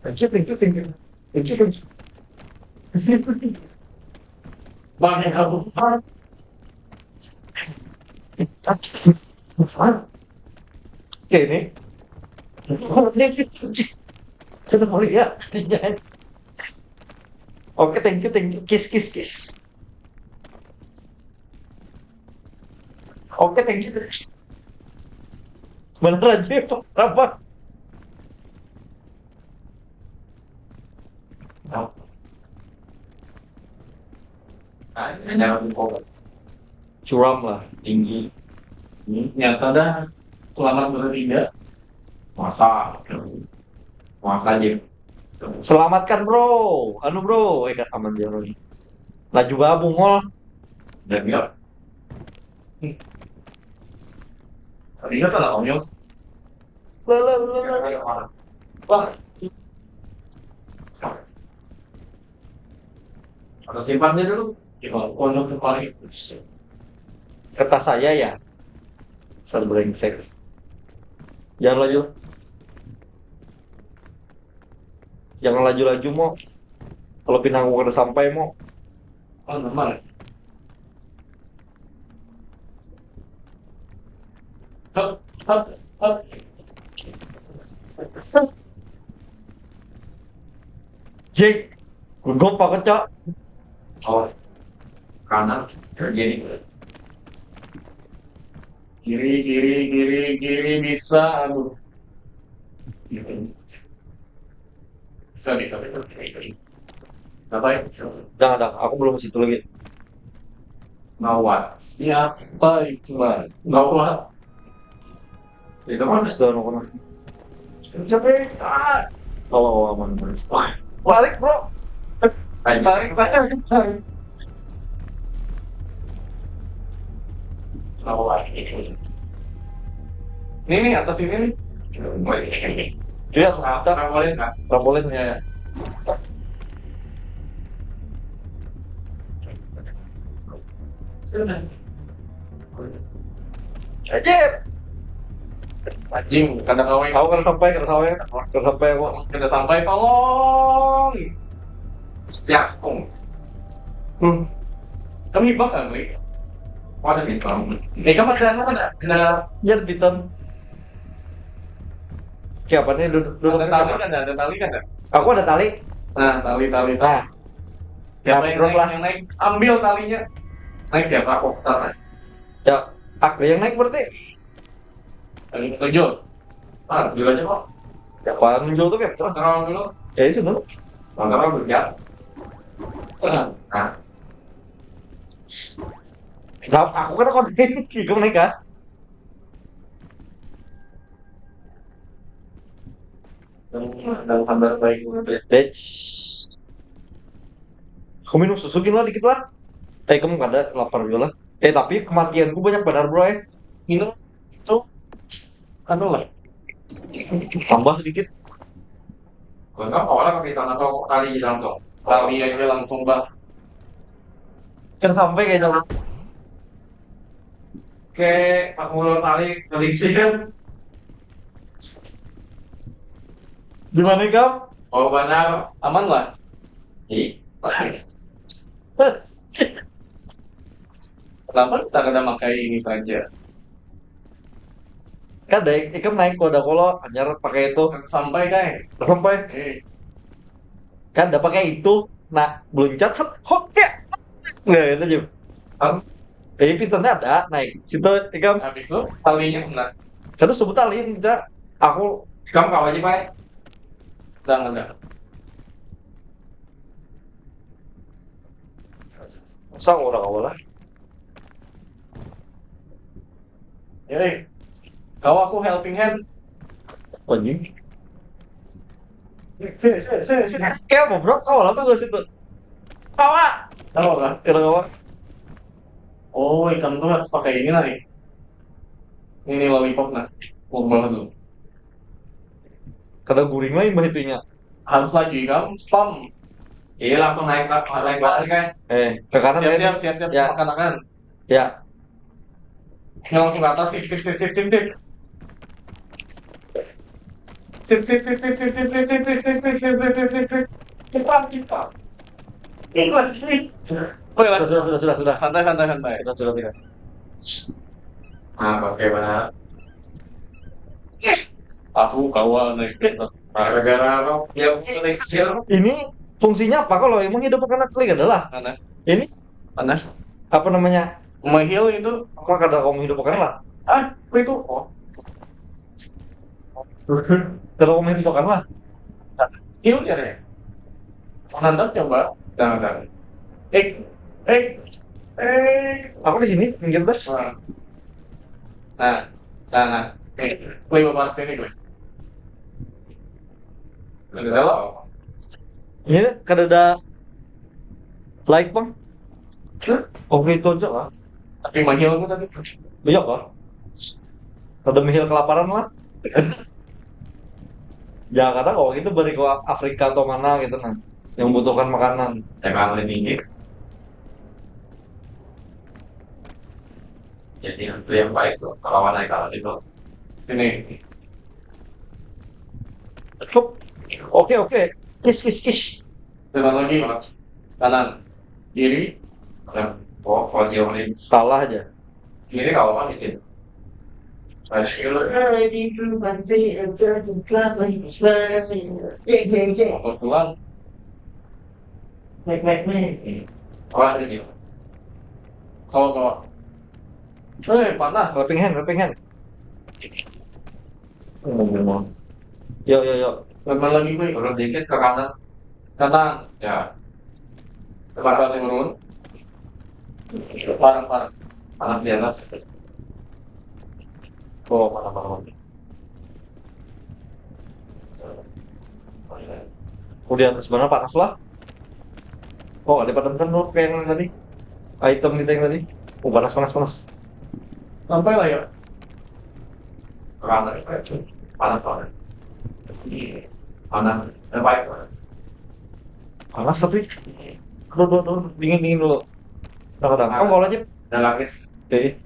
Thank you, thank you, thank you. Thank you, thank you. Bang, aku. Oke, ini. Sudah mulia. Oke, thank you, thank you. Kiss, kiss, kiss. Oke, thank you. Bener aja, Pak. Apa? Ada curam lah, tinggi. Ini nyata dah, selamat bertiga. Masa? Masa aja. Selamatkan, bro. Anu, bro. Eh, aman dia, bro. Laju bawa bungol. Dan ya. Tadi kan salah konyol. Lah, lah, lah, lah. Wah. Atau simpannya dulu. Ya, kalau konyol tuh paling. Kata saya ya, dasar brengsek. Jangan laju. Jangan laju-laju, Mo. Kalau pinang aku kada sampai, Mo. Oh, normal. Hup, hup, hup. Jake, gugup aku, Cok. Oh, kanan, gini. Kiri, kiri, kiri, kiri, bisa, aduh. Bisa, bisa, bisa. Apa ya? Dah, dah, aku belum situ lagi. Ngawat. Siapa itu, Mas? Ngawat. Itu mana? Sudah, aku pernah. Siapa? Ah. Oh, aman, aman. Wah, balik, bro. Ayo. Balik, balik, balik. Ngawat. Ini nih, atas ini nih. Iya, atas kita. Trampolin, Kak. Trampolin. Ya, ya. Anjir. Anjing, kada kawin. Aku kada sampai, kada sampai. Kada sampai aku. Kada sampai, tolong. Setiap kong. Hmm. Kami bakal, Wi. Oh, ada bintang. Eh, kamu ada apa, ada? Ada. Jar piton. Siapa nih? Duduk, duduk. Ada tali kan, ada tali kan? Aku ada tali. Nah, tali, tali, tali. Nah. Siapa yang naik, yang naik? Ambil talinya. Naik siapa? Aku, tak naik. Ya, aku yang naik berarti. Tali ketujuh. Ah, dulu aja kok. Ya, apa nunjul tuh, Kep? Terang dulu. Ya, itu dulu. Terang dulu, ya. Nah. Nah, aku kan konten, aku naik, kan? Dan, dan sambil baik. Bitch. Aku minum susu gila dikit lah. Eh, kamu kada lapar juga lah. Eh, tapi kematianku banyak benar, bro, eh. Minum itu, anu lah. Tambah sedikit. Kau orang kapitan atau tali langsung? Tali aja langsung, bah. Kan sampai kayaknya. Oke, aku ulur tali, kelingsir. Gimana, Kak? Oh, benar. Aman lah. Ih. Kenapa kita kada pakai ini saja? Kada, ikam naik kuda kolo, hanyar pakai itu. Sampai, kai. Sampai. Eh. Kada pakai itu. Nah, beluncat, set, hop, ya. Nah, itu aja. Hah? Eh, pinternya ada, naik. Situ, ikam. Habis itu, talinya kena. Kada sebut tali, kita. Aku. Ikam kawa aja, Pak. Jangan, jangan. Masa orang awal lah. Ya, eh. Kawa aku helping hand. Anjing. Sini, sini, sini, sini. Kayak apa, bro? Kawa apa gua situ? Kawa. Kawa kah? Kira kawa. Oh, ikam tuh harus pakai ini lah nih. Ini lollipop nah. Kumpul dulu. Kada guring lah imbah itunya. Harus lagi ikam spam. Iya, langsung naik, naik balik, kan? Eh, ke kanan. Siap, kan? Siap, siap, siap. Ya. Makan, makan. Ya. Yang langsung ke atas, sip, sip, sip, sip, sip, sip. Sip, sip, sip, sip, sip, sip, sip, sip, sip, sip, sip, sip, sip, sip, sip. Cepat, cepat. Iklan sini. Woi, sudah, sudah, sudah, sudah. Santai, santai, santai. Sudah, sudah, sudah. Nah, oke, benar. Aku kawa naik kereta. Gara-gara rok dia naik kereta. Ini fungsinya apa kalau emang hidup anak klik adalah? Mana? Ini mana? Apa namanya? Mahil itu. Apa kada kamu hidup akan lah? Ah, itu. Oh. Kada kamu hidup akan lah. Heal ya deh. Mantap coba. Jangan jangan. Eh, eh, eh. Aku di sini, pinggir bas. Nah, nah, nah, nah. Eh, play bapak sini gue. Ada dalam. Ini kada ada like bang. Oke itu aja lah. Tapi mahal aku tadi. Iya kah? Kada mahal kelaparan lah. Ya kata kalau gitu balik ke Afrika atau mana gitu nah, yang membutuhkan makanan. Ya kalau tinggi. Jadi itu yang baik tuh. Kalau naik atas itu. Ini. Cukup. Oke oke. Kis kis kis. Jalan lagi. Kanan. Kiri. Ya. Oh, kalau jauh nih. Salah aja. Kiri kalau kan itu. Nah, kiri. Kebetulan. Mek mek mek. Wah ini. Kalau kalau. Eh panas. Helping hand, helping hand. Yo yo yo. Memang lagi gue. Turun dikit ke kanan. Kanan. Ya. Tempat turun. Parah parah. Panas di atas. Oh parah parah. Oh, di atas mana panas lah? Oh, ada padam kan dulu kayak yang tadi. Item gitu yang tadi. Oh, panas panas panas. Sampai lah ya. Panas, panas banget. Panas, panas. Panas tapi. Aduh, aduh, aduh, dingin dingin dulu. Nah, kadang. Kamu mau aja. Udah nangis. Jadi.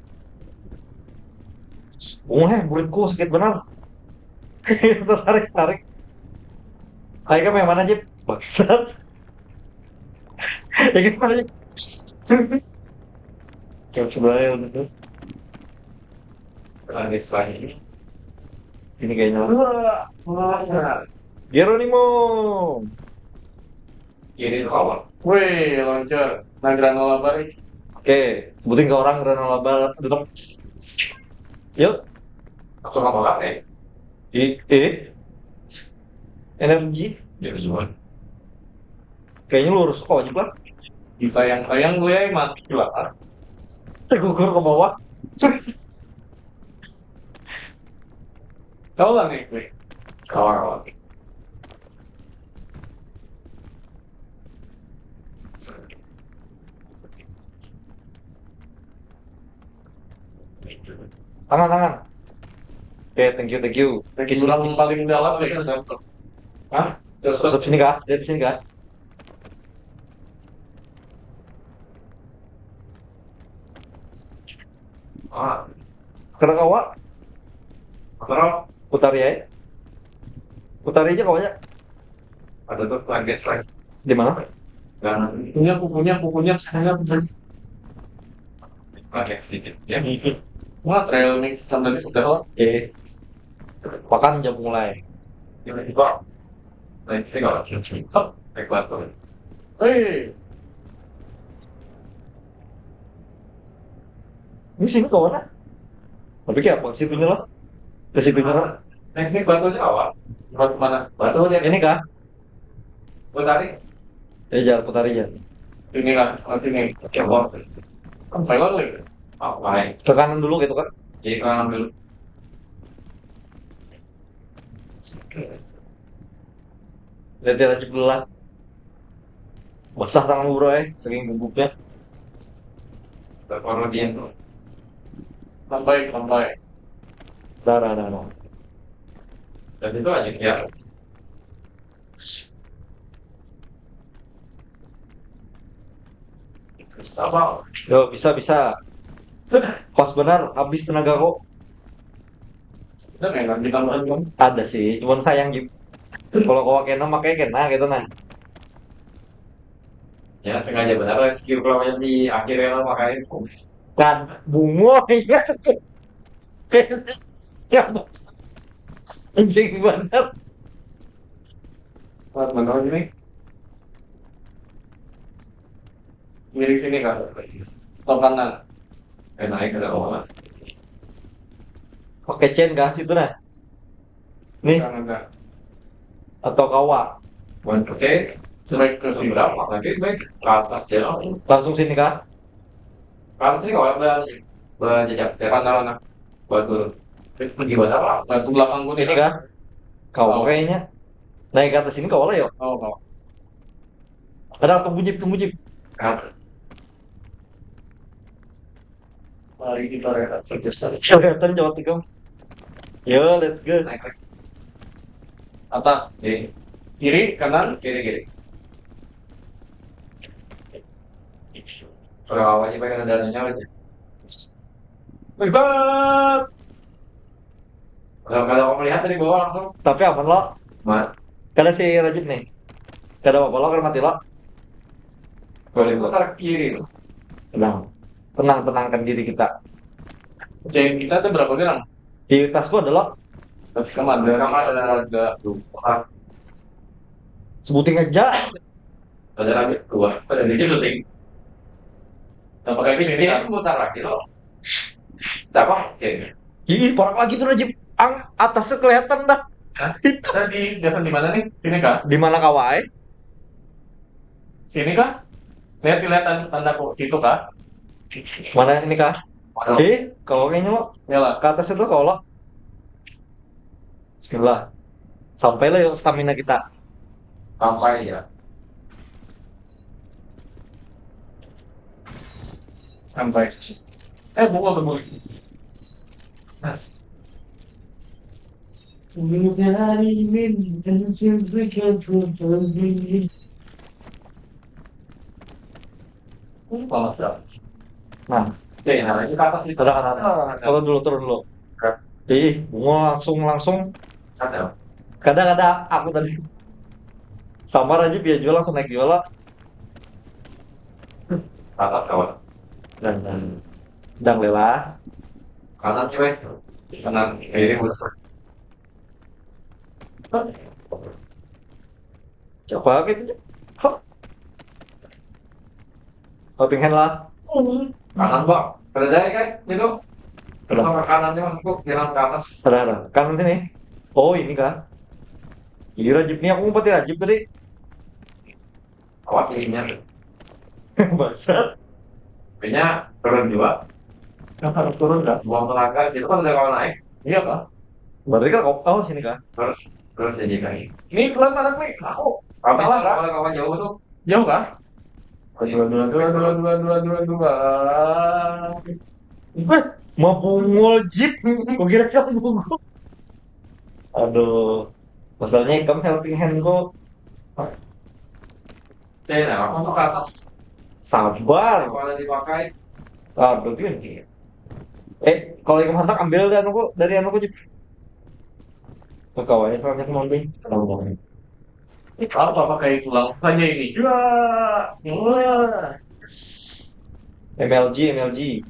Oh, heh, mulutku sakit benar. Tarik, tarik. Ayo kamu yang mana, Jip? Bangsat. Ya kan mana, Jip? Yang sebenarnya untuk tuh. Nangis lagi. Ini kayaknya. Wah, wah. Geronimo. Ini tuh kawan. Wih, launcher. Nah, granola balik. Oke, sebutin ke orang granola balik. Tetap. Yuk. Langsung apa kan, eh? Eh, eh. Energi. Ya, juga. Kayaknya lu harus kok wajib lah. Disayang-sayang gue mati lah. Tergugur ke bawah. Tahu lah nih gue. Kawan-kawan. Tangan, tangan. Oke, thank you, thank you. Kiss, kiss, kiss. Paling dalam ya, kan? Hah? Terus, terus. Sini kah? Lihat di sini kah? Ah. Kena kawa? Kena. Putari ya? Putari aja kawanya. Ada tuh lagi slide. Di mana? Kanan. Punya, punya, punya, punya, punya. Pakai sedikit ya. Wah, trail mix kan tadi sudah lah. Oke. Pakan jam mulai. Tiba-tiba. Nah, ini kalau hop, naik batu. Hei. Ini sini kawan ah. Tapi kayak apa? Situnya lah. Ke situnya lah. Teknik batunya apa? Batu mana? Batu dia. Ini kah? Putari. Ya, jangan putari ya. Ini kan, nanti nih. Oke, bos. Sampai lo lagi. Apa? Ke kanan dulu gitu kan? Iya, ke kanan dulu. Lihat dia lagi belah. Basah tangan bro eh, saking gugupnya. Baru dia tuh. Sampai, sampai. Dah, dah, dah, dah. Dan itu aja ya. Bisa, Bang. Yo, bisa, bisa. Pas benar, habis tenaga kok. Ada nggak yang ditambahin, Bang? Ada sih, cuman sayang gitu. Kalau kau kena, makanya kena gitu nah. Ya, sengaja benar lah skill kalau yang di akhir ya, makanya. Kan, bungo, iya. Ya, Bang. Anjing benar. Mana ini? Miring sini kan. Atau kanan. Eh, naik ada orang. Pakai chain kah situ nah? Nih. Jangan, Kak. Atau kawa? Oke. Naik ke seberapa? Tapi baik ke atas ya. Langsung sini kah? Ke atas ini kawa ber berjejak di atas sana. Buat turun. Pergi buat apa? Batu belakang gue. Ini kah? Kawa kayaknya. Naik ke atas ini kawa lah yo. Oh, kawa. Ada, tunggu jeep, tunggu jeep. Kak. Mari kita rehat saja. Kelihatan jawab tikam. Yo, let's go. Atas. Kiri, kanan. Kiri, kiri. Kalau awalnya pengen ada nanya aja. Hebat. Kalau kalau kamu lihat dari bawah langsung. Tapi aman lo. Mat. Kada si Rajib nih. Kada apa-apa lo, kada mati lo. Boleh putar kiri tuh. Tenang. Tenang, tenangkan diri kita. Ceng kita tuh berapa orang? Di tasku ada lo. Terus kamu ada. Kamu ada ada dua. Sebuting aja. Ada lagi dua. Ada dikit syuting. Nah, pakai Tapi sini kan. Mutar lagi lo. Tidak apa? Oke. Ih, parak lagi tuh Rajib. Ang atasnya kelihatan dah. Hah? Itu. Tadi biasa di mana nih? Sini kah? Di mana kawai? Sini kah? Lihat, lihat tanda- tandaku. Situ kah? Mana ini kah? Mana? Ih, kalau kayaknya lo. Ya lah. Ke atas itu kalau lo. Bismillah. Sampai lah yuk stamina kita. Sampai ya. Sampai. Eh, bunga bermulai. Mas. Nah. Oke, nah, ini ke atas nih. Ada, ada, ada. Ah, turun dulu, turun dulu. Ih, bunga langsung, langsung. Ada. Kada, kada. Aku tadi. Samar aja, biar jual langsung naik jual lah. Tatap kawan. Dan dan dan lela. Kanan nih weh. Kanan. Ini bos. Coba gitu. Hop. Helping hand lah. Kanan bang. Ada jari kan? Itu. Ada. Ke kanannya masuk jalan ke atas. Ada ada. Kanan sini. Oh ini kah? Iya Rajib nih, aku ngumpet ya Rajib tadi. Awas ininya. Bangsat. Kayaknya turun juga. Yang harus turun kan? Buang tenaga. Itu kan udah kalau naik. Iya kah? Berarti kan kau oh sini kah? Terus terus ini kan. Ini pelan mana nih? Aku. Apa sih kalau kawan jauh tuh? Jauh kah? Dua dua dua dua dua dua dua dua dua. Wah, mau bungul jeep. Kau kira kan bungul? Aduh, masalahnya ikam helping hand kok. Saya nah, apa tuh ke atas? Sabar. Kalau dipakai. Aduh, gini. Eh, kalau ikam handak ambil dari anuku, dari anuku jeep. Kekawanya soalnya aku mamping. Apa pakai tulang saja ini juga. Wah. M L G, M L G.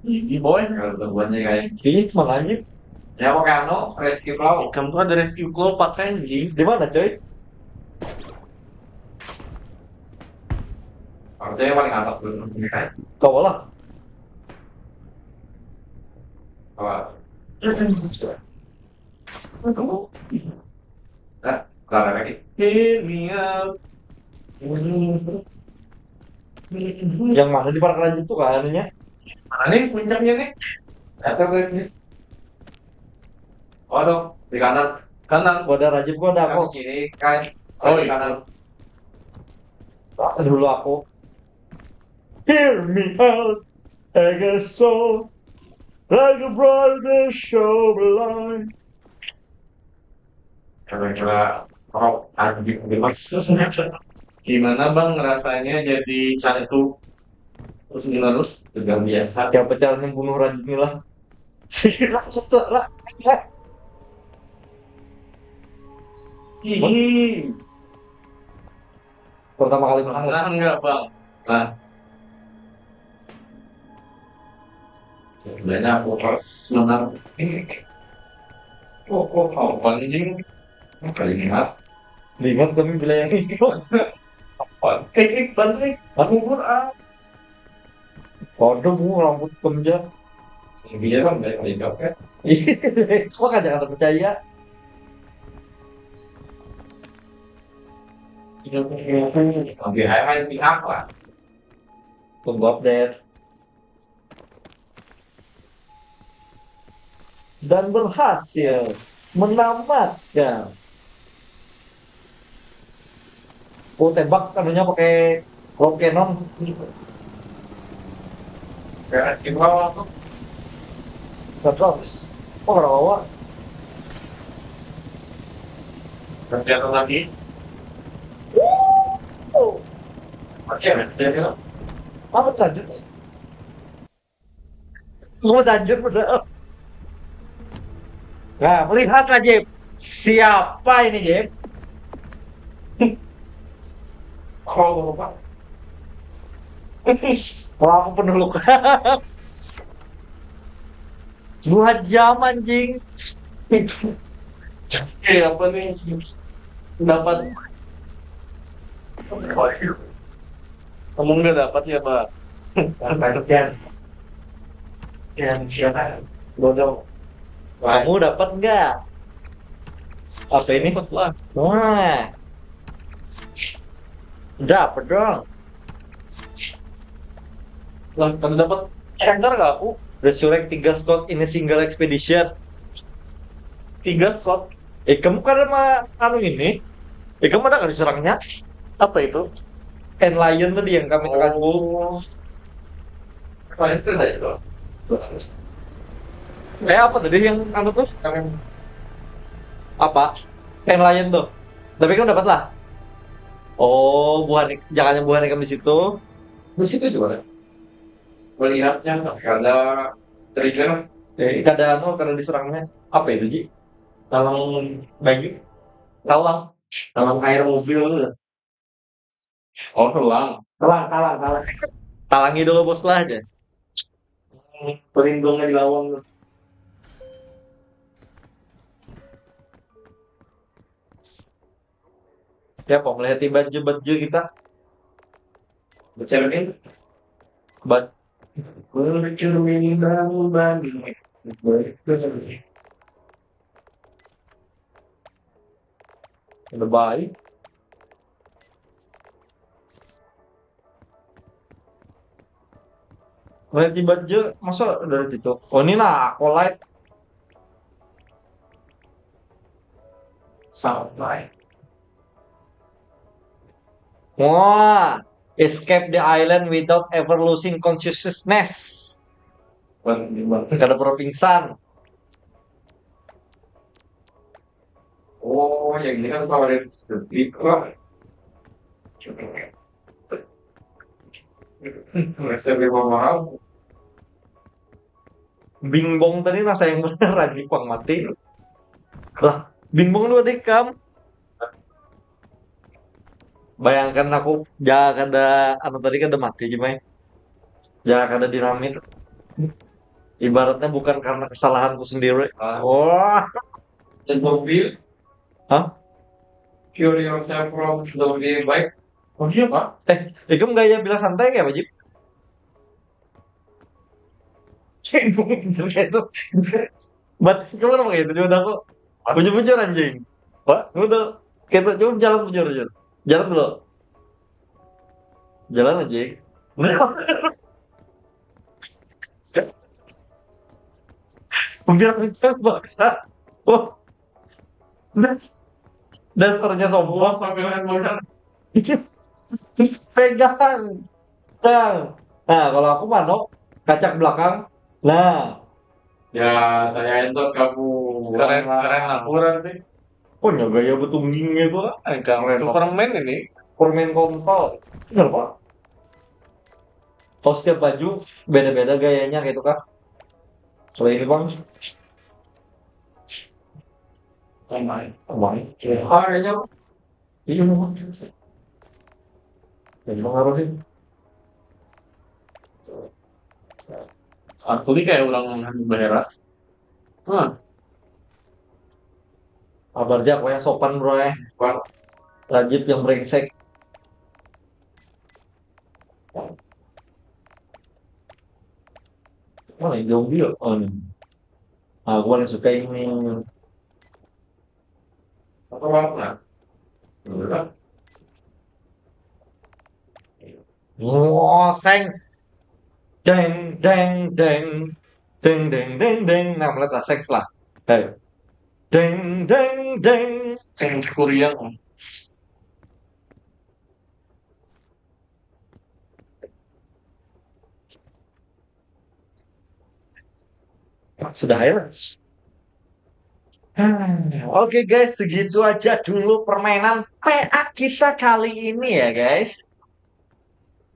Ini boy, kalau temuannya kayak ini cuma lanjut. Ya pakai anu, rescue claw. Kamu tuh ada rescue claw pakai anjing. Di mana coy? Harusnya yang paling atas dulu. Kau lah. Apa? Nah, lari lagi. Hear me out. Yang mana di parkiran itu kan anunya? Mana nih puncaknya nih? Ada gue nih. Waduh, di kanan. Kanan. Gua ada Rajib, gua ada aku. Kaki kiri, kan. Oh, oh, di kanan. Dulu aku. Hear me out, I guess so. Like a brother show blind. Kira-kira oh anjing di mas. Gimana bang rasanya jadi cantu terus menerus sudah biasa? Siapa caranya bunuh Ranjini lah? Sila lah. Hihi. Pertama kali menang. Nah, enggak bang. Nah. Sebenarnya aku pas menang. Oh, oh, apa ini? Apa ini? Ingat kami bila yang itu. Apa? Teknik balik. Aku Quran. Waduh, bu, rambut kemja. Biar kan baik baik apa? Kok aja kata percaya? Lebih high high pihak lah. Tunggu update. Dan berhasil menamatkan. Oh, tembak anunya pakai rock cannon. Ya, timbal langsung. Terus. Oh, kenapa bawa? Kerja lagi. Oke, kerja. Apa tadi? Lu tajam bener. Nah, melihatlah, Jim. Siapa ini, Jim? Oh, lupa. Wah, aku penuh luka. Dua jam, anjing. Eh, apa nih? Dapat. Kamu nggak dapat ya, Pak? Dapat, Jan. Jan, siapa? Bodoh. Kamu dapat nggak? Apa ini? Dapat lah. Wah. Dapat dong. Lah, kada dapat enter nggak aku? Resurrect tiga slot in a single expedition. Tiga slot. Eh, kamu kada ma anu ini? Eh, kamu ada kada serangnya? Apa itu? End Lion tadi yang kami tekan. Oh. Apa itu tadi tuh? Eh, apa tadi yang anu tuh? Yang apa? End Lion tuh. Tapi kamu dapat lah. Oh, buhan ik- jangan yang buhan ikam di situ. Di situ juga. Melihatnya kada trigger. Eh, kada anu, kada diserangnya. Apa itu, Ji? Talang baju. Talang. Talang air mobil. Oh, talang. Talang, talang, talang. Talangi dulu bos lah aja. Pelindungnya di lawang tuh. Ya, kok melihat baju-baju kita. Bercermin. Bat. Bercermin bang bang. Lebay. Melihat baju, masa dari situ? Oh, ini nah, aku like. Sampai. Wah, escape the island without ever losing consciousness. Kada pernah pingsan. Oh, yang ini kan kalau ada sedih lah. Rasa lebih mahal. Bingbong tadi nasa yang benar aja pang mati. Lah, bingbong dua dekam. Bayangkan aku jaga kada anu tadi kada mati aja mai. Jaga kada dinamit. Ibaratnya bukan karena kesalahanku sendiri. Ah. Wah. Dan mobil. Hah? Cure yourself from the way baik. Oh iya pak. Eh, ikam gaya bila santai kayak apa Jip? Kayak itu. Batis kamu apa kayak itu juga aku. Bujur-bujur anjing. Pak, kamu tuh kayak itu coba jalan bujur bujur. Jalan dulu. Jalan anjing. Biar maksa. Wah. Dasarnya sombong. Pegang. Nah, kalau aku manuk kacak belakang. Nah. Ya, saya entot kamu. Keren, keren lah, kurang sih. Punya gaya betungging gitu lah. Keren. Superman ini. Superman kontol. Bener pak. Oh, setiap baju beda-beda gayanya gitu kan. Kalau ini bang. Tamai, tamai. Harganya. Iya, memang. Jadi pengaruh sih. Asli kayak orang bahera. Nah, Abar jak weh sopan bro eh. Bang. Rajib yang brengsek. Mana yang zombie ya? Oh ini. Nah, aku paling suka ini. Apa bang? Nah. Udah. Wah, sengs. Deng deng deng. Deng deng deng deng. Nah, melihat lah sengs lah. Hei. Deng deng deng. Sengs Korea. Sudah ya. Oke guys, segitu aja dulu permainan P A kita kali ini ya guys.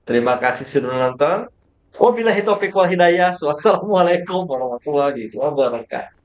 Terima kasih sudah menonton. Wabillahi taufiq wal hidayah. Wassalamualaikum warahmatullahi wabarakatuh.